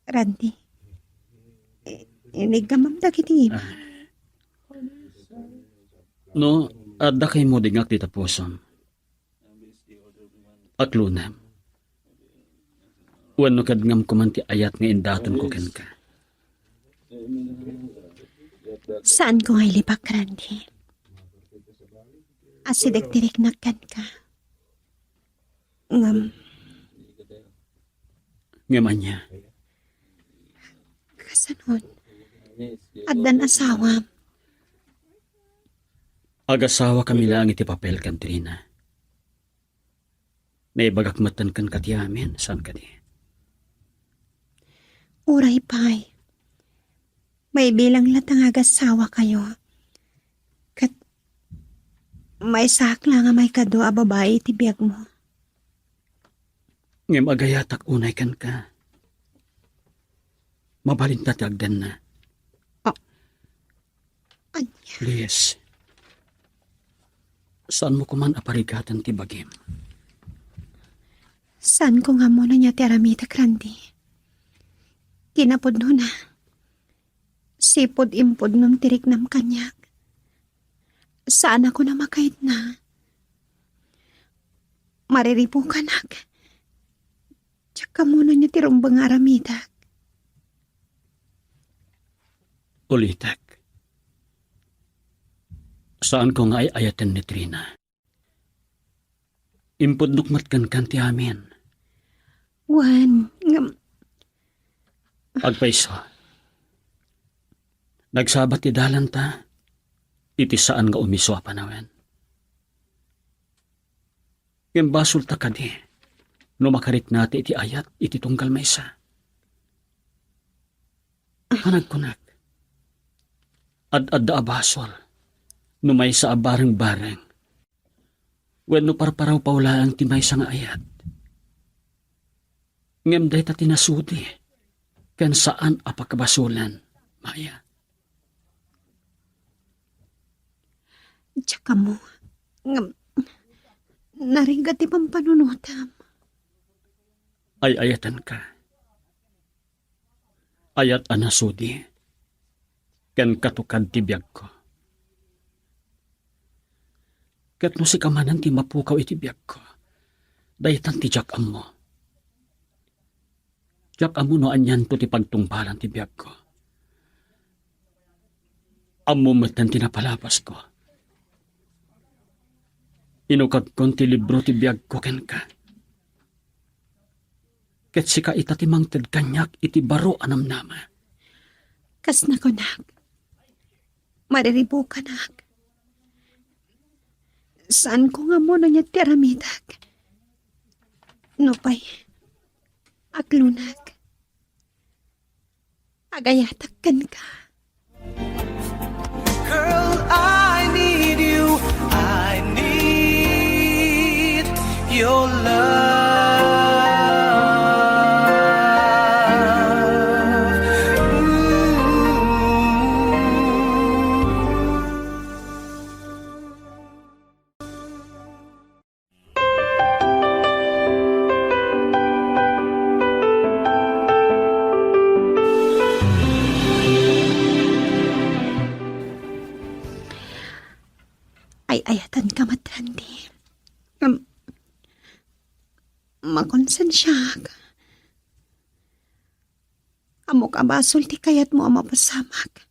Randy, i-, iniggamam dagiti ima. Ah. No, adda kaymo dingak ti tapusom. Aklonem. Wenno kadngam koman ti ayat nga indatonko kenka. Saanko nga ilibak, Randy. Asideg ti riknak kenka. Ngem, Ngem ania? Kasanon? Addan asawam. Agasawakami laeng iti papel ken Trina. Naibagak metten kenka ti amin, saan kadi? Uray pay. Maibilang latta nga agasawakayo. Ket maysaak la nga maikadua a babai iti biagmo. Ngem agayatak unay kenka. Mabalinta ti agdenna. Ah, ania? Please. Saanmo koman a parigaten ti bagim. Saanko nga ammonan ania ti aramidek, Randy. Kinapudnona, sipud impudnom ti riknam kaniak. Saanakon a makaitna. Mariribukanak. Diak ammonan ania ti rumbeng nga aramidek. Ulitek. Saanko nga ay-ayaten ni Trina. Impudnok met kenka ti amin. Wen, ngem Agpayso. Nagsabat ti dalanta iti saan nga umiso a panawen. Ngem basolta kadi no makariknata iti ayat iti tunggal maysa. Panagkunak, ad-adda a basol no maysa a bareng-bareng wenno parparawpaw laeng ti maysa nga ayat. Ngem dayta ti nasudi ken saan a pakabasolen, Maya. Diak ammo, ngem narigat ti pampanunotam. Ay-ayatenka. Ayat a nasudi ken katukad ti biagko. Ket no sika manen ti mapukaw iti biagko, daytan ti diak ammo. Diak ammo no anianto ti pagtungpalan ti biagko. Ammom metten ti napalabasko. Inukagkon ti libro ti biagko kenka. Ket sika ita ti mangted kaniak iti baro a namnama. Kas nakunak, mariribukanak. Saanko nga ammonan ania ti aramidek. Nupay, aklonak. Agayatak kenka. Girl, I need you. I need your love. Mm. Ay-ayatenka met, Randy. Ngem, makonsensiaak. Ammok a basol ti kayatmo a mapasamak.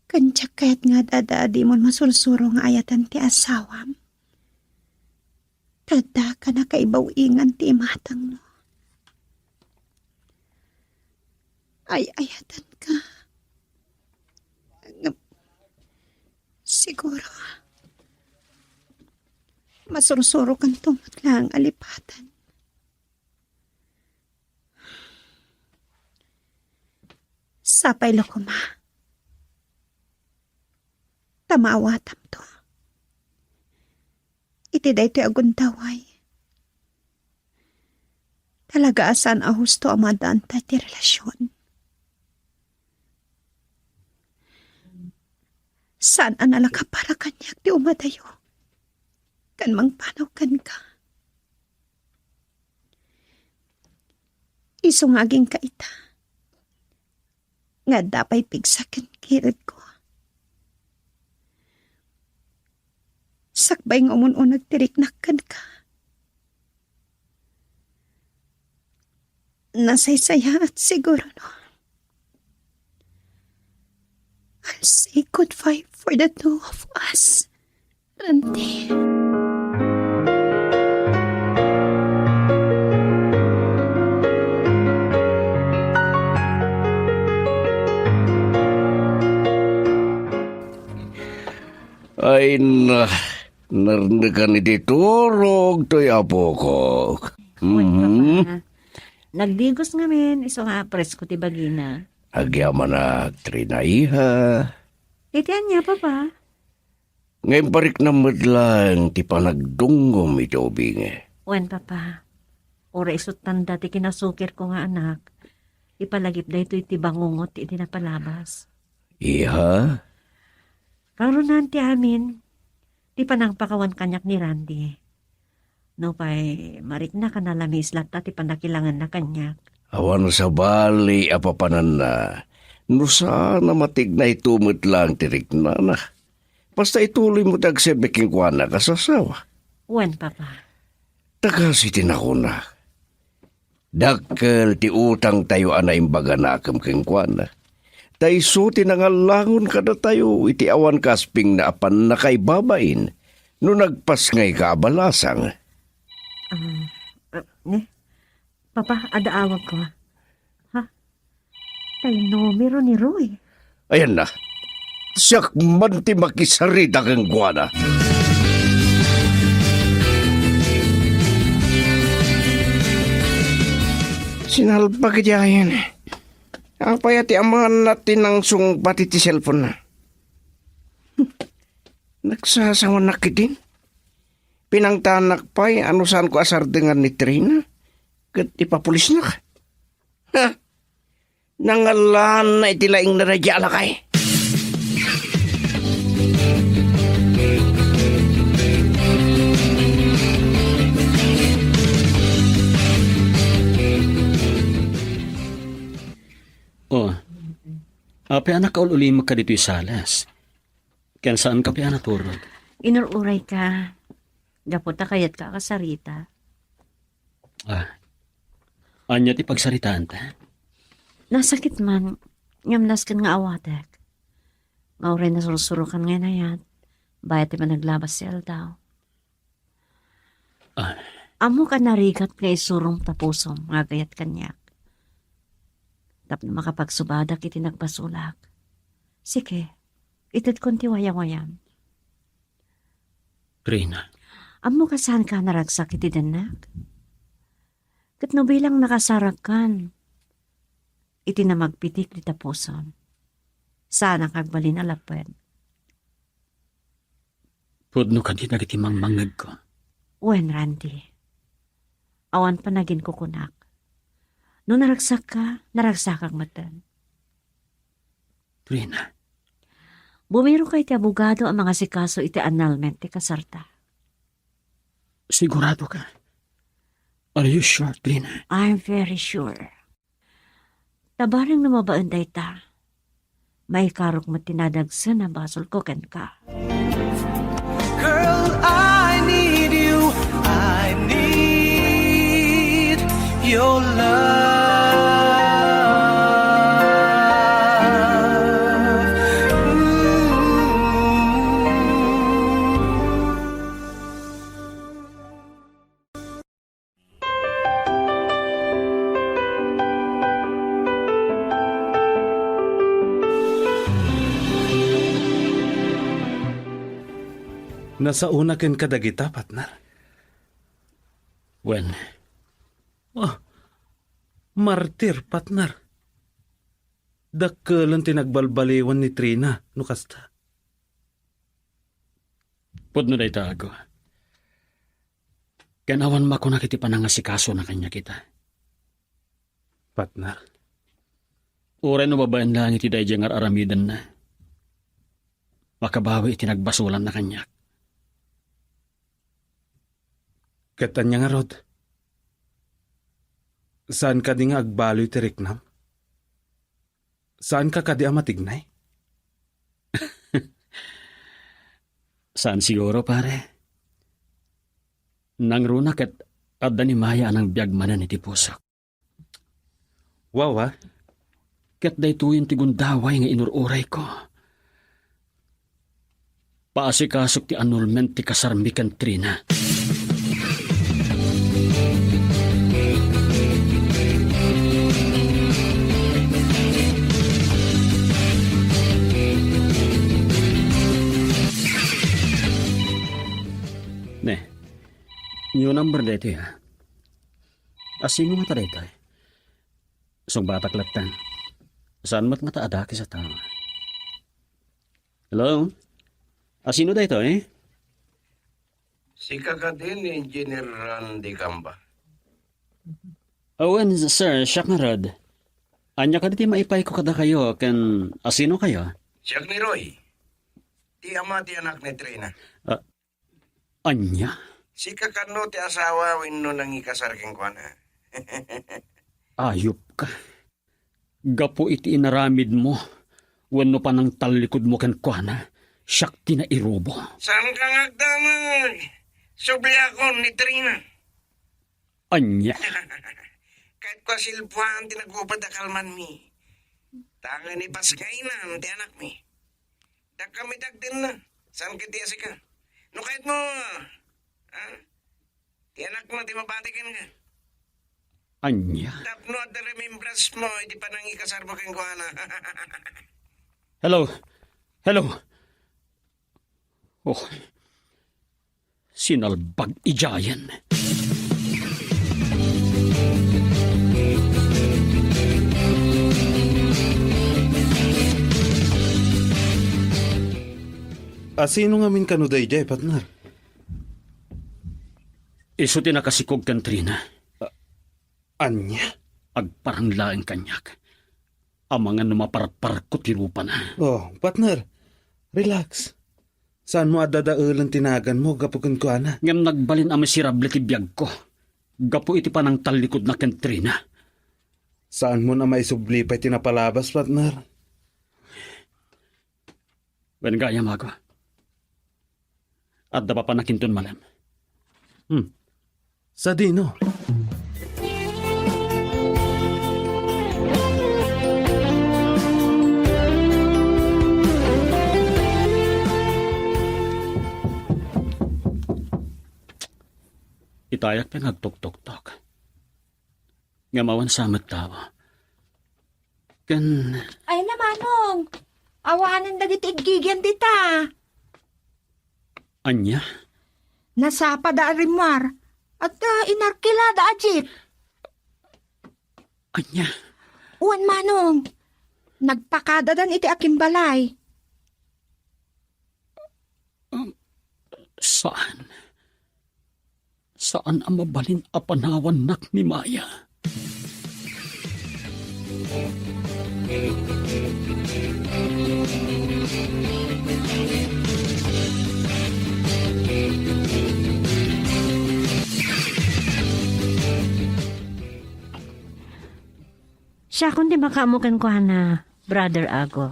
Ken diak kayat nga ad-adda a dimon masursuro nga ayaten ti asawam. Ta adda a nakaibaw-ingan ti imatangmo. Ay-ayatenka. Ngem, siguro, masursurokanto met laeng a lipaten. Sapay la koma ta maawatamto iti daytoy a gundaway. Talaga a saan a husto a maaddaan ti relasion. Saan a nalaka para kaniak ti umadayo ken mangpanaw kenka. Isu nga agingga ita, nga adda pay pigsa ken kiredko. Sakbay nga umun-uneg ti riknak kenka, nasaysayaat siguro, no? I'll say goodbye for the two of us, Randy. Ay na, narnekan iti turog toy apok. Wen, mhm. Papa. Nagdigos ngamin, isu nga presko ti bagina. Agyamanak, Trina, iha. Iti ania, Papa? Nga impariknam met laeng ti panagdunggom iti ubing. Wen, Papa. Uray isu tanda ti kinasukirko nga anak, ipalagip daytoy ti bangungot iti napalabas. Iha? Karunan ti amin, ti panangpakawan kaniak ni Randy. Nupay mariknak a nalamiis latta ti pannakilangenna kaniak. Awan sabali a papananna, no saan a matigna ito met laeng ti riknana. Basta ituloy mo ti agserbi kenkuana kas asawa. Wen, Papa. Ta kas iti nakuna, dakkel ti utangtayo a naimbag a nakem kenkuana. Ta isu ti nangallangon kadatayo iti awan kaspingna a pannakaibabain no nagpasngayka a balasang. Ah, ah, ne? Papa, adda awagko. Ha? Tay numero ni Roy. Ayan na. Siak man ti makisarita kenkuana. Sinalbag idiayen. Apay a ti amaanna ti nangsungbat iti cellphone-na? Nagsasawanak ketdin. Pinangtanak pay a no saanko a sardengan ni Trina ket ipapulisnak. Ha! Nangallaanna iti laingna daydiay a lakay. Oh, apay a nakaul-ulimekka ditoy salas? Ken saanka pay a naturog? Inur-urayka. Gapu ta kayatka a kasarita. Ah, ania ti pagsaritaanta? Nasakit man, ngem nasken nga awatek. Nga uray nasursurokan nga inayat, bayat ti panaglabas ti aldaw. Ah. Ammok a narigat nga isurom ta pusom nga agayat kaniak. Tapno makapagsubadak iti nagbasolak. Sige, itedkon ti wayawayam. Trina. Ammok a saanka a naragsak iti dennak. Ket no bilang nakasarakkan iti namagpitik dita pusom, saanak agbalin a lapped. Pudno kadi dagiti mangmangngegko. Wen, Randy. Awan panaginkukunak. No naragsakka, naragsakak metten. Trina. Bumiroka iti abogado a mangasikaso iti annulment ti kasarta. Siguradoka? Are you sure, Trina? I'm very sure. Ta bareng no mabaen dayta, maikarok met ti nadagsen a basolko kenka. Girl, I need you. I need your love. Ooh. Nasaona kenka dagita, partner? Wen. Oh, martir, partner. Dakkelen ti nagbalbaliwan ni Trina, no kasta. Pudno dayta, Ago. Ken awan makunak iti panangasikasona kaniak ita. Partner. Uray no babaen laeng iti daydiay nga ar-aramidenna, makabawi iti nagbasolanna kaniak. Ket ania ngarud? Saan kadi nga agbaloy ti riknam? Saanka kadi a matignay? Saan siguro, pare. Nangruna ket adda ni Maya a nangbiag manen iti pusok. Wawa. Ket daytoyen ti gundaway nga inur-urayko. Paasikasok ti annulment ti kasarmi ken Trina. Ne, new number daytoy, ha? Asino ngata daytoy? Sungbatak latta. Saan met ngata a dakes a tao? Hello? Asino daytoy? Sika kadi ni Engineer Randy Gamba? Wen, sir, siak ngarud. Ania kadi ti maipayko kadakayo ken asino kayo? Siak ni Roy. Ti ama ti anak ni Trina. Ah, Ania? Sika kano ti asawa wenno nangikasar kenkuana? Ayupka. Gapu iti inaramidmo wenno panangtallikudmo kenkuana, siak ti nairubo. Saanka nga agdamag. Subliakon ni Trina. Ania? Ket kua, silpuan ti nagupod a kalmanmi. Ta ngem ipasngaynan ti anakmi. Dakami ti agdinna. Saan ket ti asika? No kayatmo, ha? Ti anakmo ti mabati kenka. Ania? Tapno adda remembrance mo iti panangikasarmo kenkuana. Hello? Hello? Oh. Sinalbag idiayen. Asino ngamin kano daydiay, partner? Isu ti nakasikog ken Trina. A-, ania? Agparang laeng kaniak. Amangan no maparparko ti rupana. Oh, partner, relax. Saanmo a dadaelen ti naganmo gapu kenkuana? Ngem nagbalin a miserable ti biagko gapu iti panangtallikudna ken Trina. Saanmon a maisubli pay ti napalabas, partner? Wen gayam, Ago. Adda papanakinton malem. Hmm. Sadino? Itayak pay nga agtuktoktok. Ngem awan sa met tao. Ken Ay na, Manong! Awanen dagiti iggigian dita. Ania? Nasapa da a rimmuar. At, ah, inarkila da a jeep. Ania? Wen, Manong. Nagpakadadan iti akimbalay. Um, saan? Saan a mabalin a panawannak ni Maya. Siakon ti makaammo kenkuana, Brother Ago.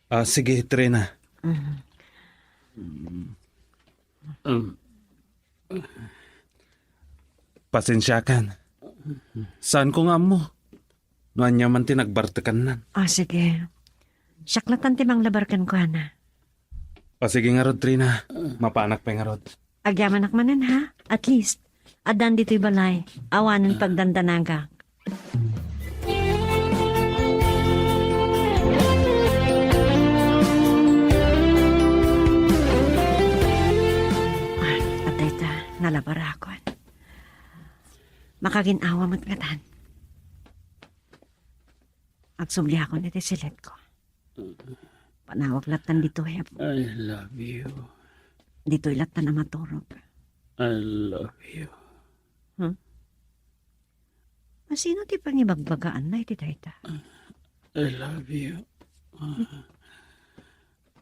Ah, sige, Trina. Mhm. Um, Pasensiakan. Saanko nga ammo no ania man ti nagbartekannan. Ah, sige. Siak latta ti manglabar kenkuana. O, sige ngarud, Trina. Mapanak pay ngarud. Agyamanak manen, ha? At least, addan ditoy balay. Awanen pagdandanagak. Ay, patay ta, nalabarakon. Makagin-awa met ngatan. Agsubliakon iti siletko. Panawag lattan ditoy, Apo. I love you. Ditoy lattan a maturog. I love you. Hmm? Asino ti pangibagbagaanna iti dayta? I love you.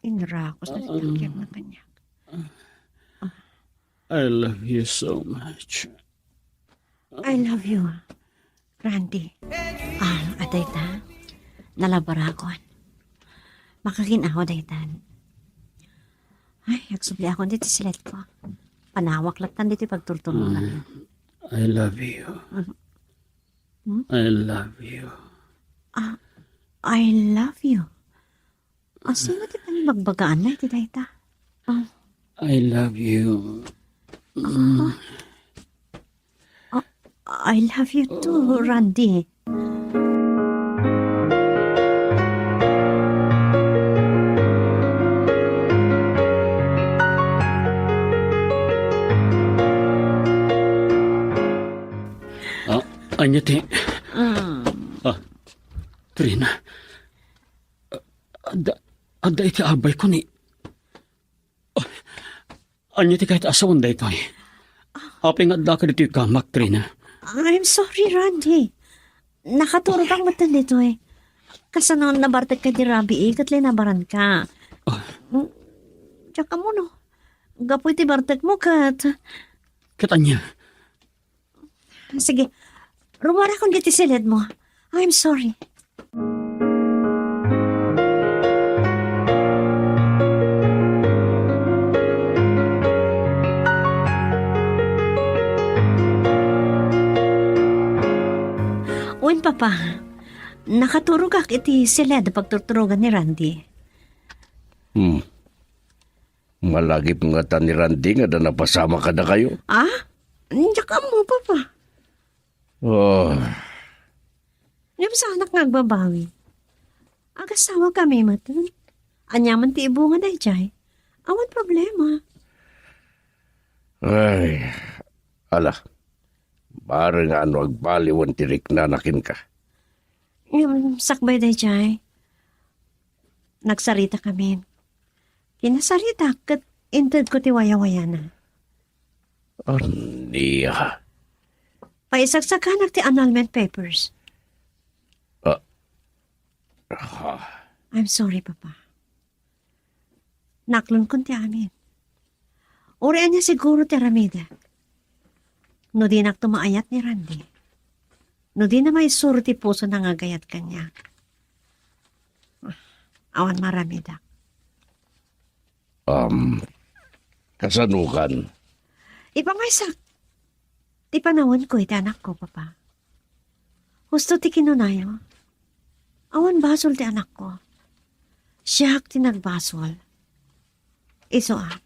Inrakus na ti takiak na kaniak. I love you so much. I love you, Randy. Ah, adayta, nalabarakon. Makagin-awa daytan. Ay, agsubliakon ditoy siledko. Panawak latta ditoy pagturturongan. I love you. Hmm? I love you. Ah, I love you. Asino ti pangibagbagaanna iti dayta? Ah. I love you. Ah. Ah, I love you too, Randy. Ah, ania ti? Mm. Ah, Trina. Adda, adda iti abayko ni. Ania ti kayat a sawen daytoy? Apay nga adda ka ditoy kamak, Trina? I'm sorry, Randy. Nakaturogak metten ditoy. Kasano nabartek ka di rabii ket linabaran ka. Ah. Mm, diak ammo no. Gapu iti bartek mo ket. Ket ania? Sige, rumarakon ditoy siledmo. I'm sorry. Wen, Papa, nakaturogak iti siled a pagturturogan ni Randy. Hmm. Malagip ngata ni Randy nga adda napasamak kadakayo? Ah? Diak ammo, Papa. Oh. Ngem saanak nga agbabawi. Agasawakami met. Aniaman ti ibunga daydiay. Awan problema. Ay, ala. Bareng nga no agbaliwen ti riknana kenka. Ngem sakbay daydiay, nagsaritakamin. Kinasaritak ket intedko ti wayawayana. Ania? Paisagsaganak ti annulment papers. Ah. Ah. I'm sorry, Papa. Naklonkon ti amin. Uray ania siguro ti aramidek. No dinakto maayat ni Randy. No dina maisuro ti pusona nga agayat kaniak. Awan maramidek. Um, kasanokan? Ipamaysak ti panawenko iti anakko, Papa. Husto ti kinunayo. Awan basol ti anakko. Siak ti nagbasol. Isu a,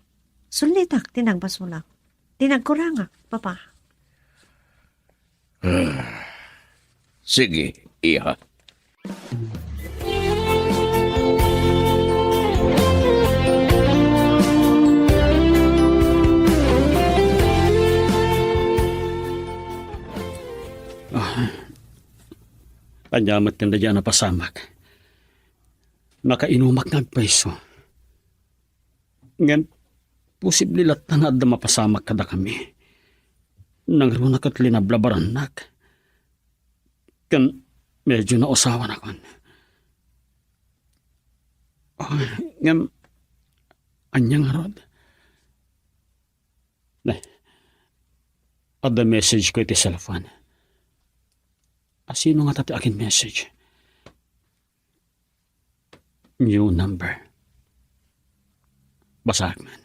sullitak ti nagbasolak. Ti nagkurangak, Papa. Sige, iha. Ah, ania met ti dayta a napasamak? Nakainumak nga agpayso. Ngem, posible latta nga adda mapasamak kadakami. Nangruna ket linablabarannak. Ken medyo nausawanakon. Ah, ngem, ania ngarud? Ne, adda message ko iti cellphone. Asino ngata ti akin-message? New number. Basaek man.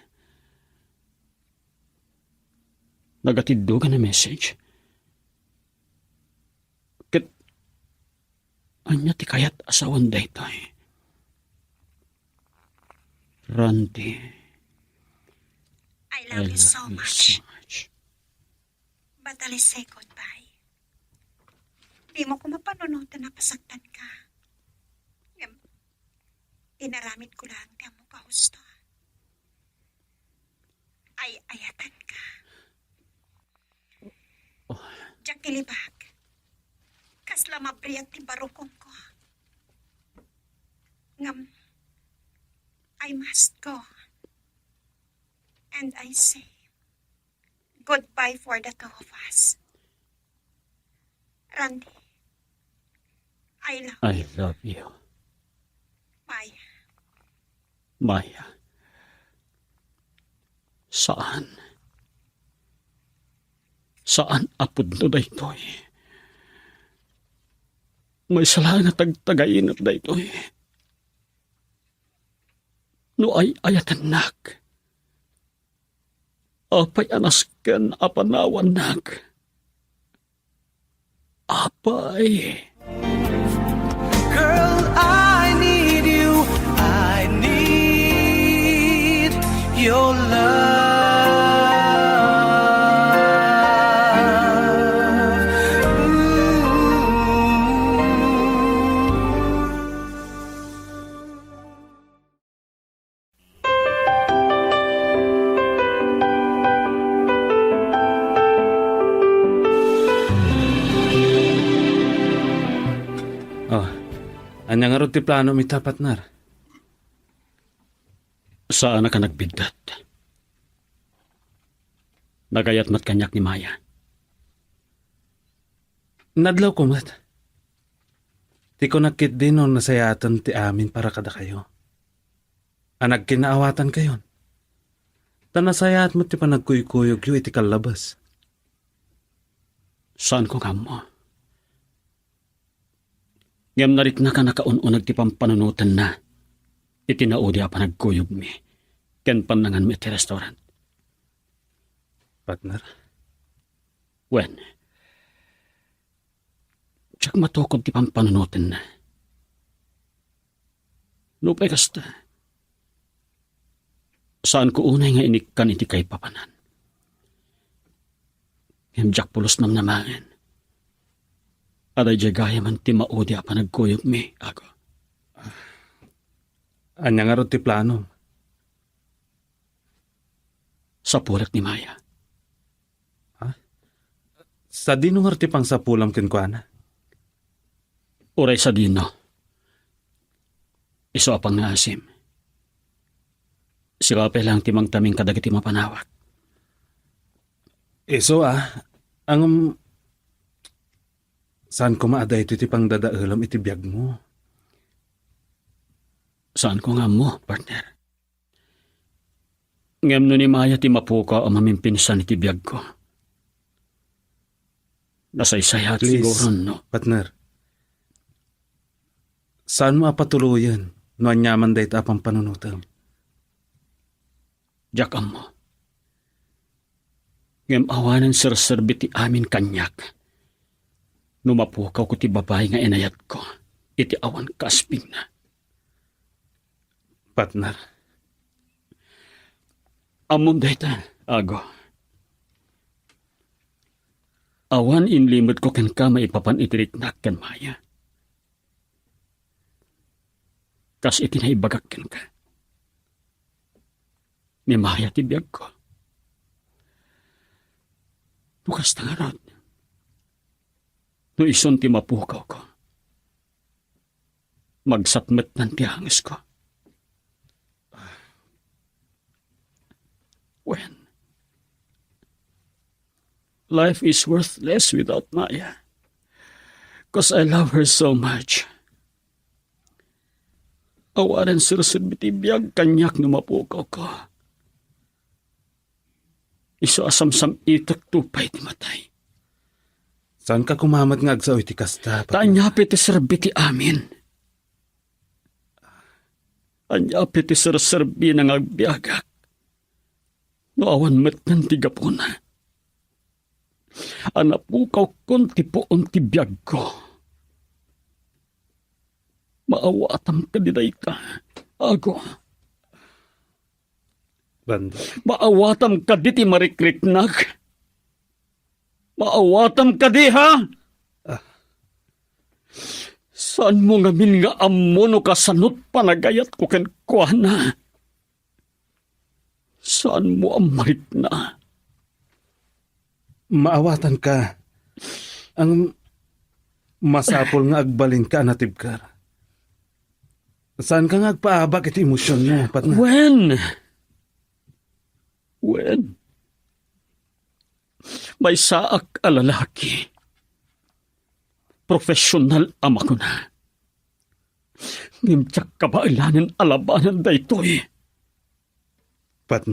Nagatiddogan a message. Ket ania ti kayat a sawen daytoy? Randy, I love you so much. But I'll say goodbye. Dimo ko mapanunoten a pasaktan ka. Ngem, inaramid ko lang ti ammok a husto. Ay-ayatan ka. Oh. Diak ilibak. Kasla mabriat ti barukongko. Ngem, I must go. And I say, goodbye for the two of us. Randy, I love I you. Love you. Maya. Maya. Saan. Saan a pudno daytoy. Maysa laeng a tagtagainep daytoy. No ay-ayatennak, apay a nasken a panawannak? Apay. Girl, I need you. I need your love. Mm. Oh, ania ngarud ti planom ita, partner? Saanak a nagbiddut. Nagayat met kaniak ni Maya. Nadlawko met. Ti kunak ketdi no nasayaaten ti amin para kadakayo. A nagkinaawatankayon. Ta nasayaat met ti panagkuykuyogyo iti kallabas. Saanko nga ammo. Ngem nariknak a nakaun-uneg ti pampanunotenna iti naudi a panagkuyogmi ken pannanganmi iti restaurant. Partner? Wen, diak matukob ti pampanunotenna. Nupay kasta, saanko unay nga inikkan iti kaipapanan. Ngem diak pulos namnamaen a daydiay gayamen ti maudi a panagkuyogmi, Ago. Ania ngarud ti planom? Sapulek ni Maya. Ha? Sadino ngarud ti pangsapulam kenkuana? Uray sadino. Isu a pangngaasim. Sika pay laeng ti mangtaming kadagiti mapanawak. Isu a, ngem saan koma a daytoy ti pangdadaelam iti biagmo. Saanko nga ammo, partner. Ngem no ni Maya ti mapukaw a mamimpinsan iti biagko, nasaysayaat Please, siguro, no? Partner. Saanmo a patuloyen no aniaman dayta a pampanunotem? Diak ammo. Ngem awanen serserbi ti amin kaniak no mapukawko ti babai nga inayatko iti awan kaasbingna. Partner. Ammom dayta, Ago. Awan inlimetko kenka maipapan iti riknak ken Maya. Kas iti naibagak kenka, ni Maya ti biagko. No kasta ngarud, no isun ti mapukawko, magsatmetnan ti angesko. Wen, life is worthless without Maya. 'Cause I love her so much. Awanen serserbi ti biag kaniak no mapukawko. Isu a samsam-itek to pay ti matay. Saanka koma met nga agsao iti kasta, Ta ania pay ti serbi ti amin? Ania pay ti serserbina nga agbiagak no awan metten ti gapuna a napukawkon ti puon ti biagko? Maawatam kadi dayta, Ago? Banda. Maawatam kadi ti marikriknak? Maawatam kadi, ha? Ah. Saanmo ngamin nga ammo no kasanot panagayatko kenkuana? Saanmo a marikna? Maawatanka. Ang masapul nga agbalinka a natibker. Saanka nga agpaabak iti emosionmo, partner? Wen, wen, maysaak a lalaki. profesional a makuna. Ngem diak kabaelanen a labanan daytoy. Pat-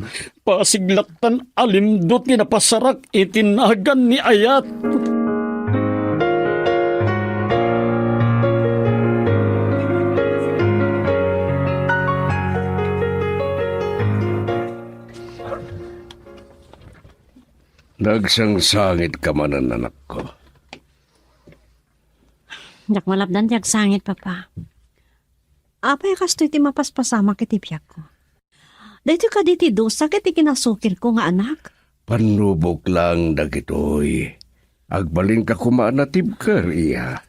Pasig lattan a limdo ti napasarak iti nagan ni Ayat. Nagsangsangitka manen, anakko. Diak malapdan ti agsangit, Papa. Apay a kastoy ti mapaspasamak iti biagko? Daytoy kadi ti dusa ket ti kinasukirko nga anak? Pannubok lang dagitoy. Agbalinka koma a natibker, iya.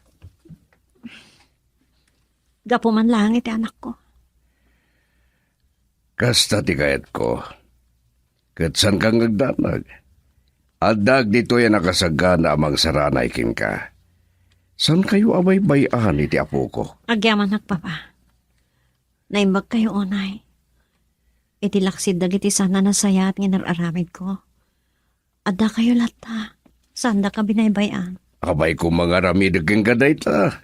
Gapu man laeng iti anakko. Kasta ti kayatko. Ket saanka nga agdanag. Adda ditoy a nakasagana a mangsaranay kenka. Saankayo a baybay-an iti apoko? Agyamanak, Papa. Naimbagkayo unay. Iti laksid dagiti saan a nasayaat nga inar-aramidko, addakayo latta. Saandaka binaybay-an. Apay koma nga aramidek kenka dayta.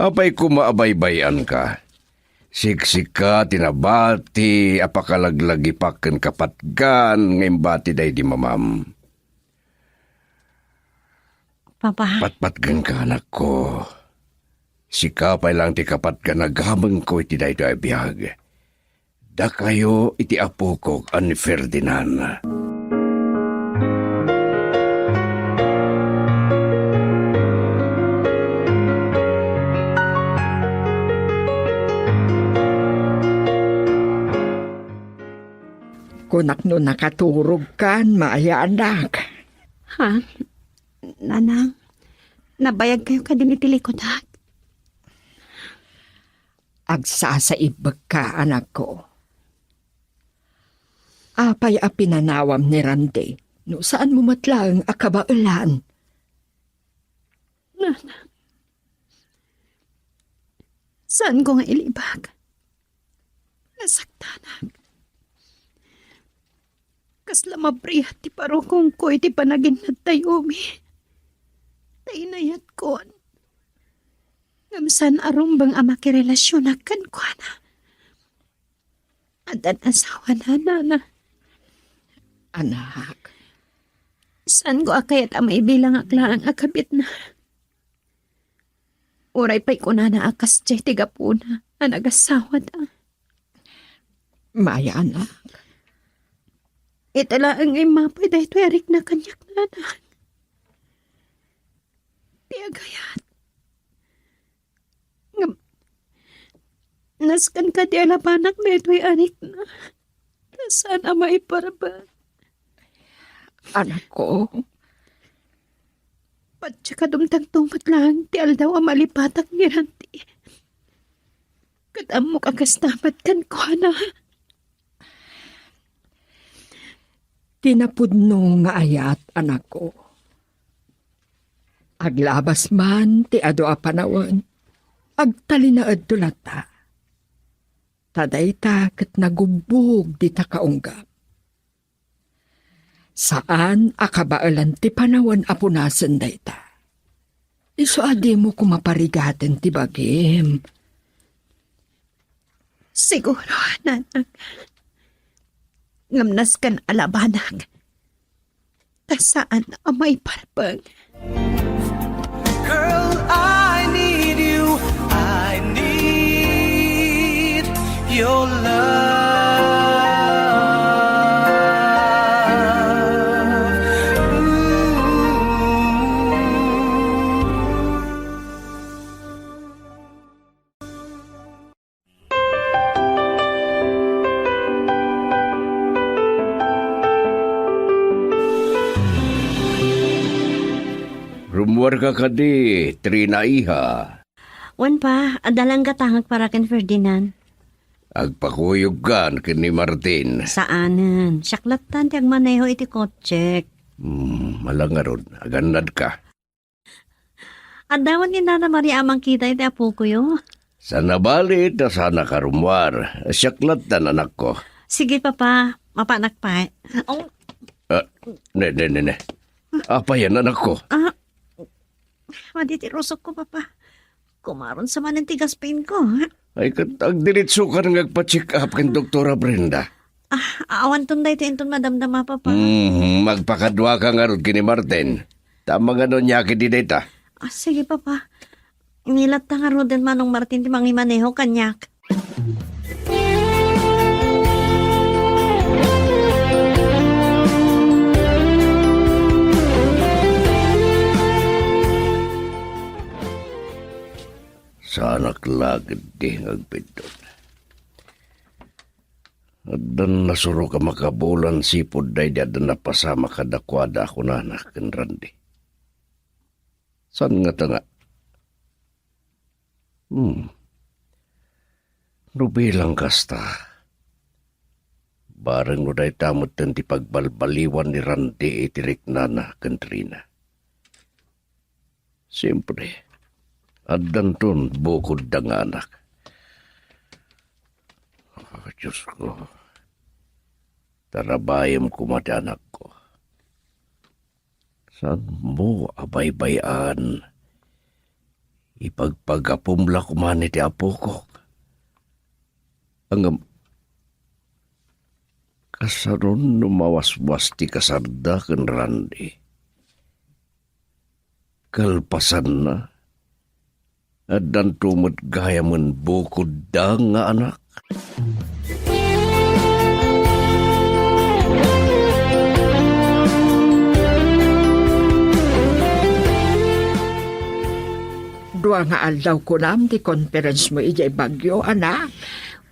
Apay koma a baybay-anka. Siksika ti nabati a pakalaglagipak ken kapatgan nga imbati daydi mamam. Papa. Patpatgenka, anakko. Sika pay lang ti kapatgan a gamengko iti daytoy a biag. Dakayo iti apokok a ni Ferdinand. Kunak no nakaturogkan, Maya, anak. Ha? Nanang, nabayagkayo kadin iti likudak? Agsasaibbekka, anakko. Apay a pinanawam ni Randy no saanmo met laeng a kabaelan? Nanang, saanko nga ilibak. Nasaktanak. Kasla mabrihat ti parukongko iti panaginnattayo, Mi. Ta inayatkon. Ngem saan a rumbeng a makirelasionak kenkuana. Addan asawana, Nana. Anak. Saanko a kayat a maibilangak laeng a kabitna. Uray pay kunana a kasdiay ti gapuna a nagasawada. Maya, anak. Ita laeng nga immapay daytoy a rikna kaniak, Nanang. Ti agayat. Ngem, nasken kadi a labanak daytoy a rikna. Ta saan a maiparbeng. Anakko. Patse ka dumtengto met laeng ti aldaw a malipatak ni Randy. Ket ammok a kasta met kenkuana. Ti napudno nga ayat, anakko. Aglabas man ti adu a panawen, agtalinaedto latta. Ta dayta ket nagubbog dita kaunggam. Saan a kabaelan ti panawen a punasen dayta. Isu a dimo koma parigaten ti bagim. Siguro, Nanang. Ngem nasken a labanak. Ta saan a maiparbeng. Girl, I need you. I need your love. Ooh. Rummuarka kadi, Trina, iha? Wen, Pa, adda laeng gatangek para ken Ferdinand. Agpakuyogkan ken ni Martin. Saanen. Siak lattan ti agmaneho iti kotsek. Hmm, ala ngarud, agannadka. Adda wen ni Nana Maria a mangkita iti apokoyo? Saan a bali ta saanka rummuar. Siak lattan, anakko. Sige, Papa. Mapanak pay. Oh. Ah, ne, ne, ne, ne. Apayan, anakko? Ah. Madi ti rusokko, Papa. Kumaron sa manen ti gas pain ko. Ay, ket agdiritsokan nga agpa-check up ken Doktora Brenda. Ah, awanton daytoy inton madamdama, Papa. Mhm, magpakaduaka ngarud ken ni Martin. Ta mangano niya ket di dayta. Ah, sige, Papa. Inilatta ngaruden Manong Martin ti mangimaneho kaniak. Saanak la ketdi nga agbiddut. Addan nasurok a makabulan sipud daydi adda napasamak kadakuada a kunana ken Randy. Saan ngata nga? Hmm. No bilang kasta, bareng no dayta metten ti pagbalbaliwan ni Randy iti riknana ken Trina. Siempre, addanton bukodda nga anak. Ah, Diyos ko, tarabayem koma ti anakko. Saanmo a baybay-an? Ipagpagapom la koma iti apokok. Ngem, kasano no mawaswas ti kasarda ken Randy? Kalpasanna, addanto met gayamen bukodda nga anak. Dua nga aldaw kunam ti conference mo idiay Baguio, anak.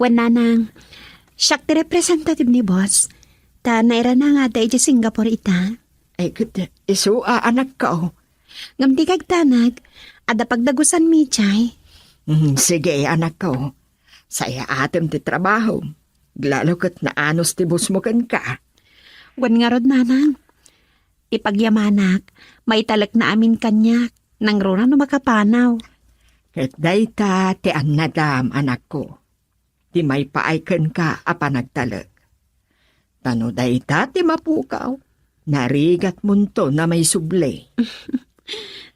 Wen, nanang, siak ti representative ni boss. Ta nairana nga adda idiay Singapore ita. Ay, ket isu a anakko. Ngem dika agdanag, adda pagdagusanmi idiay. Mm, sige, anakko. Sayaatem ti trabaho. Lalo ket naanus ti boss mo kenka. Wen ngarud, nanang. Ti pagyamanak, maitalekna amin kaniak, nangruna no makapanaw. Ket dayta ti annadam, anakko. Ti maipaay kenka a panagtalek. Ta no dayta ti mapukaw, narigatmonto a maisubli.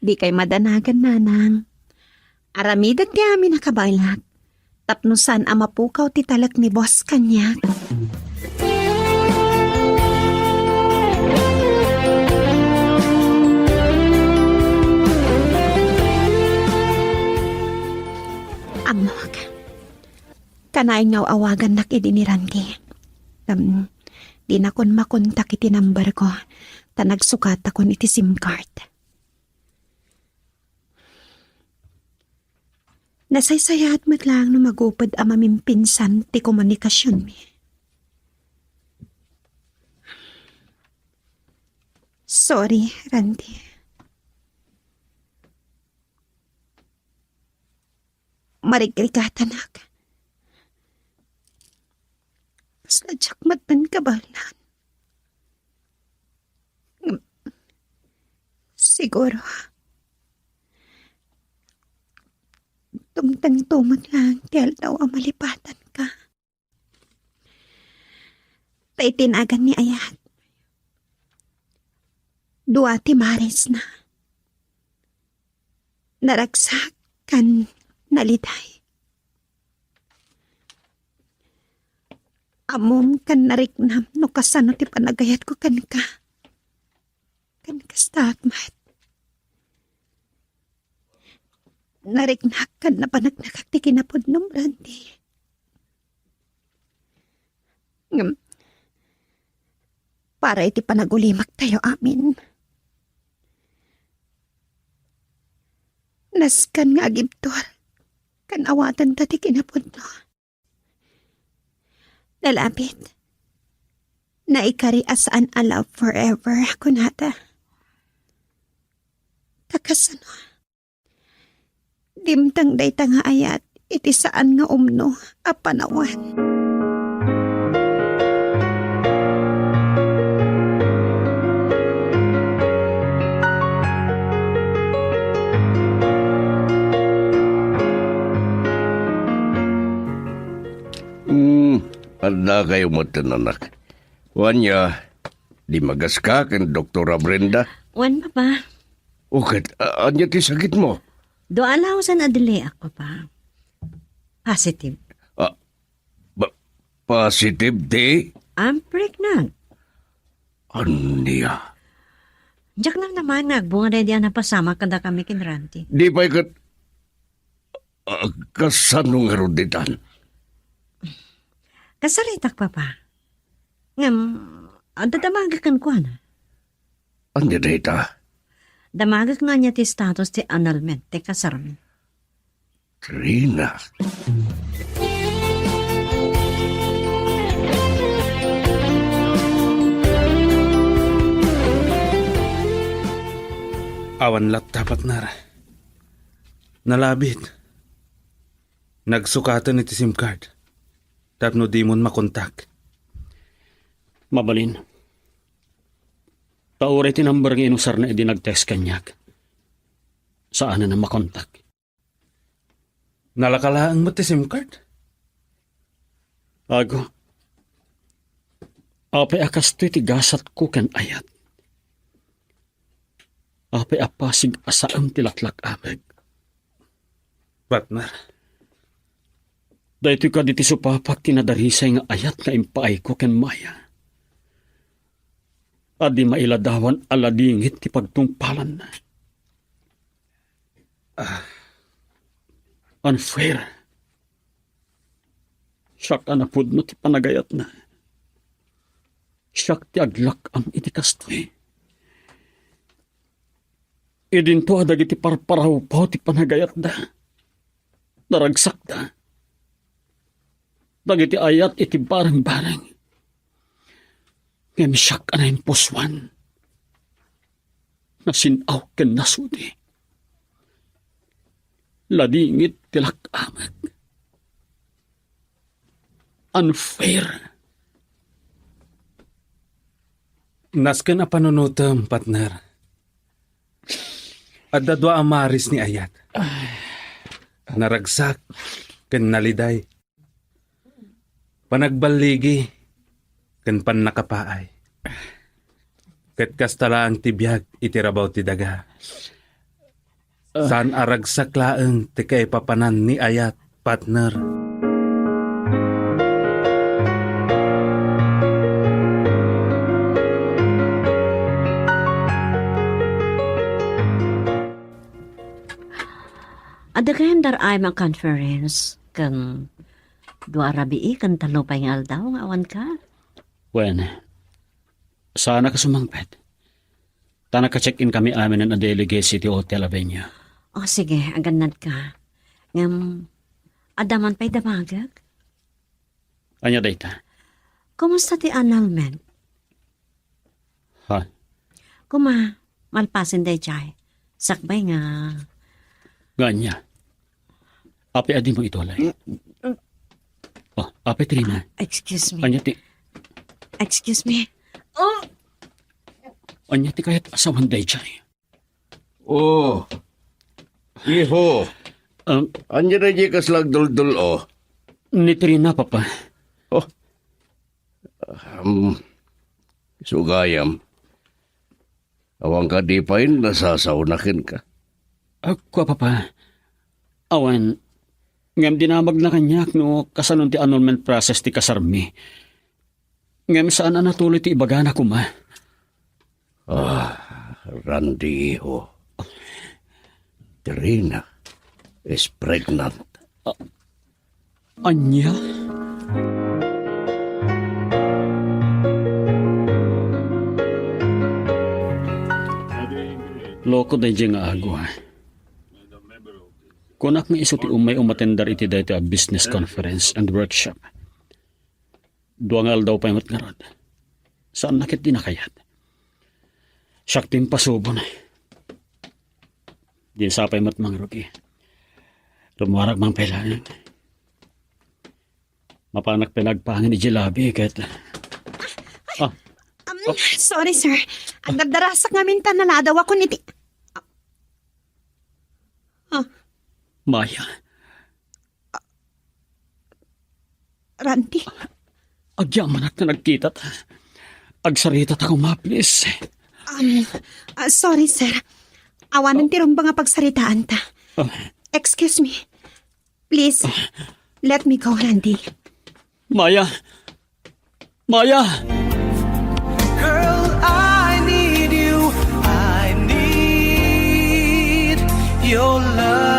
Dikay madanagan, nanang. Aramidek ti amin a kabaelak tapno saan a mapukaw ti talek ni boss kaniak. Ammok. Kanayon nga aw-awagannak idi ni Randy. Ngem, dinakon makontak iti number ko, ta nagsukatakon iti SIM card. Nasaysayaat met laeng no maguped a mamimpinsan ti komunikasionmi. Sorry, Randy. Marigrigatanak. Kasla diak met kabaelan. Ngem, siguro, dumtengto met laeng ti aldaw a malipatanka. Ta iti nagan ni Ayat, dua ti marisna. Naragsak ken naliday. Ammom ken nariknam no kasano ti panagayatko kenka. Ken kasta met, nariknak ken napaneknekak ti kinapudnom, Randy. Ngem, para iti panagulimaktayo amin, nasken nga agibtur ken awatenta ti kinapudno. Nalabit, naikari a saan a love forever, kunada. Ta kasano? Dimteng dayta nga ayat iti saan nga umno a panawen. Hmm, adda kayo met, anak. Wen, dimagaska ken Doktora Brenda? Wen, Papa. O ket, a-, ania ti sakitmo? Dua a laosen a diliak, Papa. Positive. Ah, ba-, positive ti? I'm pregnant. Ania? Diak namnama nga agbunga daydi a napasamak kadakami ken Randy. Di pay ket, ah, kasano ngarud ditan? Kasaritak, Papa. Ngem, adda damagek kenkuana. Ania dayta? Damagek nga ania ti status ti annulment ti kasarmi. Trina. Awan latta, partner. Nalabit. Nagsukaten iti SIM card tapno dimon makontak. Mabalin. Ta uray ti number nga inusarna idi nag-text kaniak, saanen a makontak. Nalaka laeng met ti SIM card. Ago, apay a kastoy ti gasatko ken ayat? Apay a pasig a saem ti laklak-ameg? Partner, daytoy kadi ti supapak ti nadarisay nga ayat nga impaayko ken Maya a di mailadawan a ladingit ti pagtungpalanna. Ah, unfair. Siak a napudno ti panagayatna. Siak ti aglak-am iti kastoy. Idinto a dagiti parparawpaw ti panagayatda, naragsakda. Dagiti ayat iti bareng-bareng. Ngem siak a naimpusoan, nasin-aw ken nasudi. Ladingit ti lak-ameg. Unfair. Nasken a panunotem, partner. Adda dua a maris ni ayat. Naragsak ken naliday. Panagballigi ken pannakapaay. Ket kasta laeng ti biag iti rabaw ti daga. Saan a ragsak laeng ti kaipapanan ni ayat, partner. Adda gayam dar-ayam a conference ken dua a rabii ken tallo pay nga aldaw nga awanka? Wen, saanak a sumangpet. Ta naka-check-in kami aminen a delegates iti Hotel Avenia. O, sige, agannadka. Ngem, adda man pay damagek? Ania dayta? Kumusta ti annulment? Ha? Kuma, malpasen daydiay. Sakbay nga. Nga ania? Apay a dimo itulay? Mm, mm. Oh, apay Trina? Excuse me. Ania ti Excuse me. Oh! Ania ti kayat a sawen daydiay? Oh. Iho. Um, Ania daydiay kasla agduldul-o? Ni Trina, Papa. Oh. Um, isu gayam. Awan kadi pay nasasaona kenka? Ah, kua, Papa. Awan, ngem dinamagna kaniak no kasanon ti annulment process ti kasarmi. Ngem saan a natuloy ti ibagana koma. Ah, Randy, iho. Trina is pregnant. Ah, Ania? Loko daydiay nga ago, ha? Kunak nga isu ti umay umatendar iti daytoy a business conference and workshop. Dua nga aldaw pay met ngarud. Saanna ket ti nakayat. Siak ti impasubon. Dinsa pay met mangrugi. Rummuarak man pay laeng. Mapanak pay nga agpangin idiay lobby ket, ah. Um, sorry, sir. Agdardarasak ngamin ta naladawakon iti, ah. Maya. Randy? Agyamanak ta nagkitata. Agsaritata koma, please. Um, ah, sorry, sir. Awanen ti rumbeng a pagsaritaanta. Excuse me. Please, let me go, Randy. Maya! Maya! Girl, I need you. I need your love.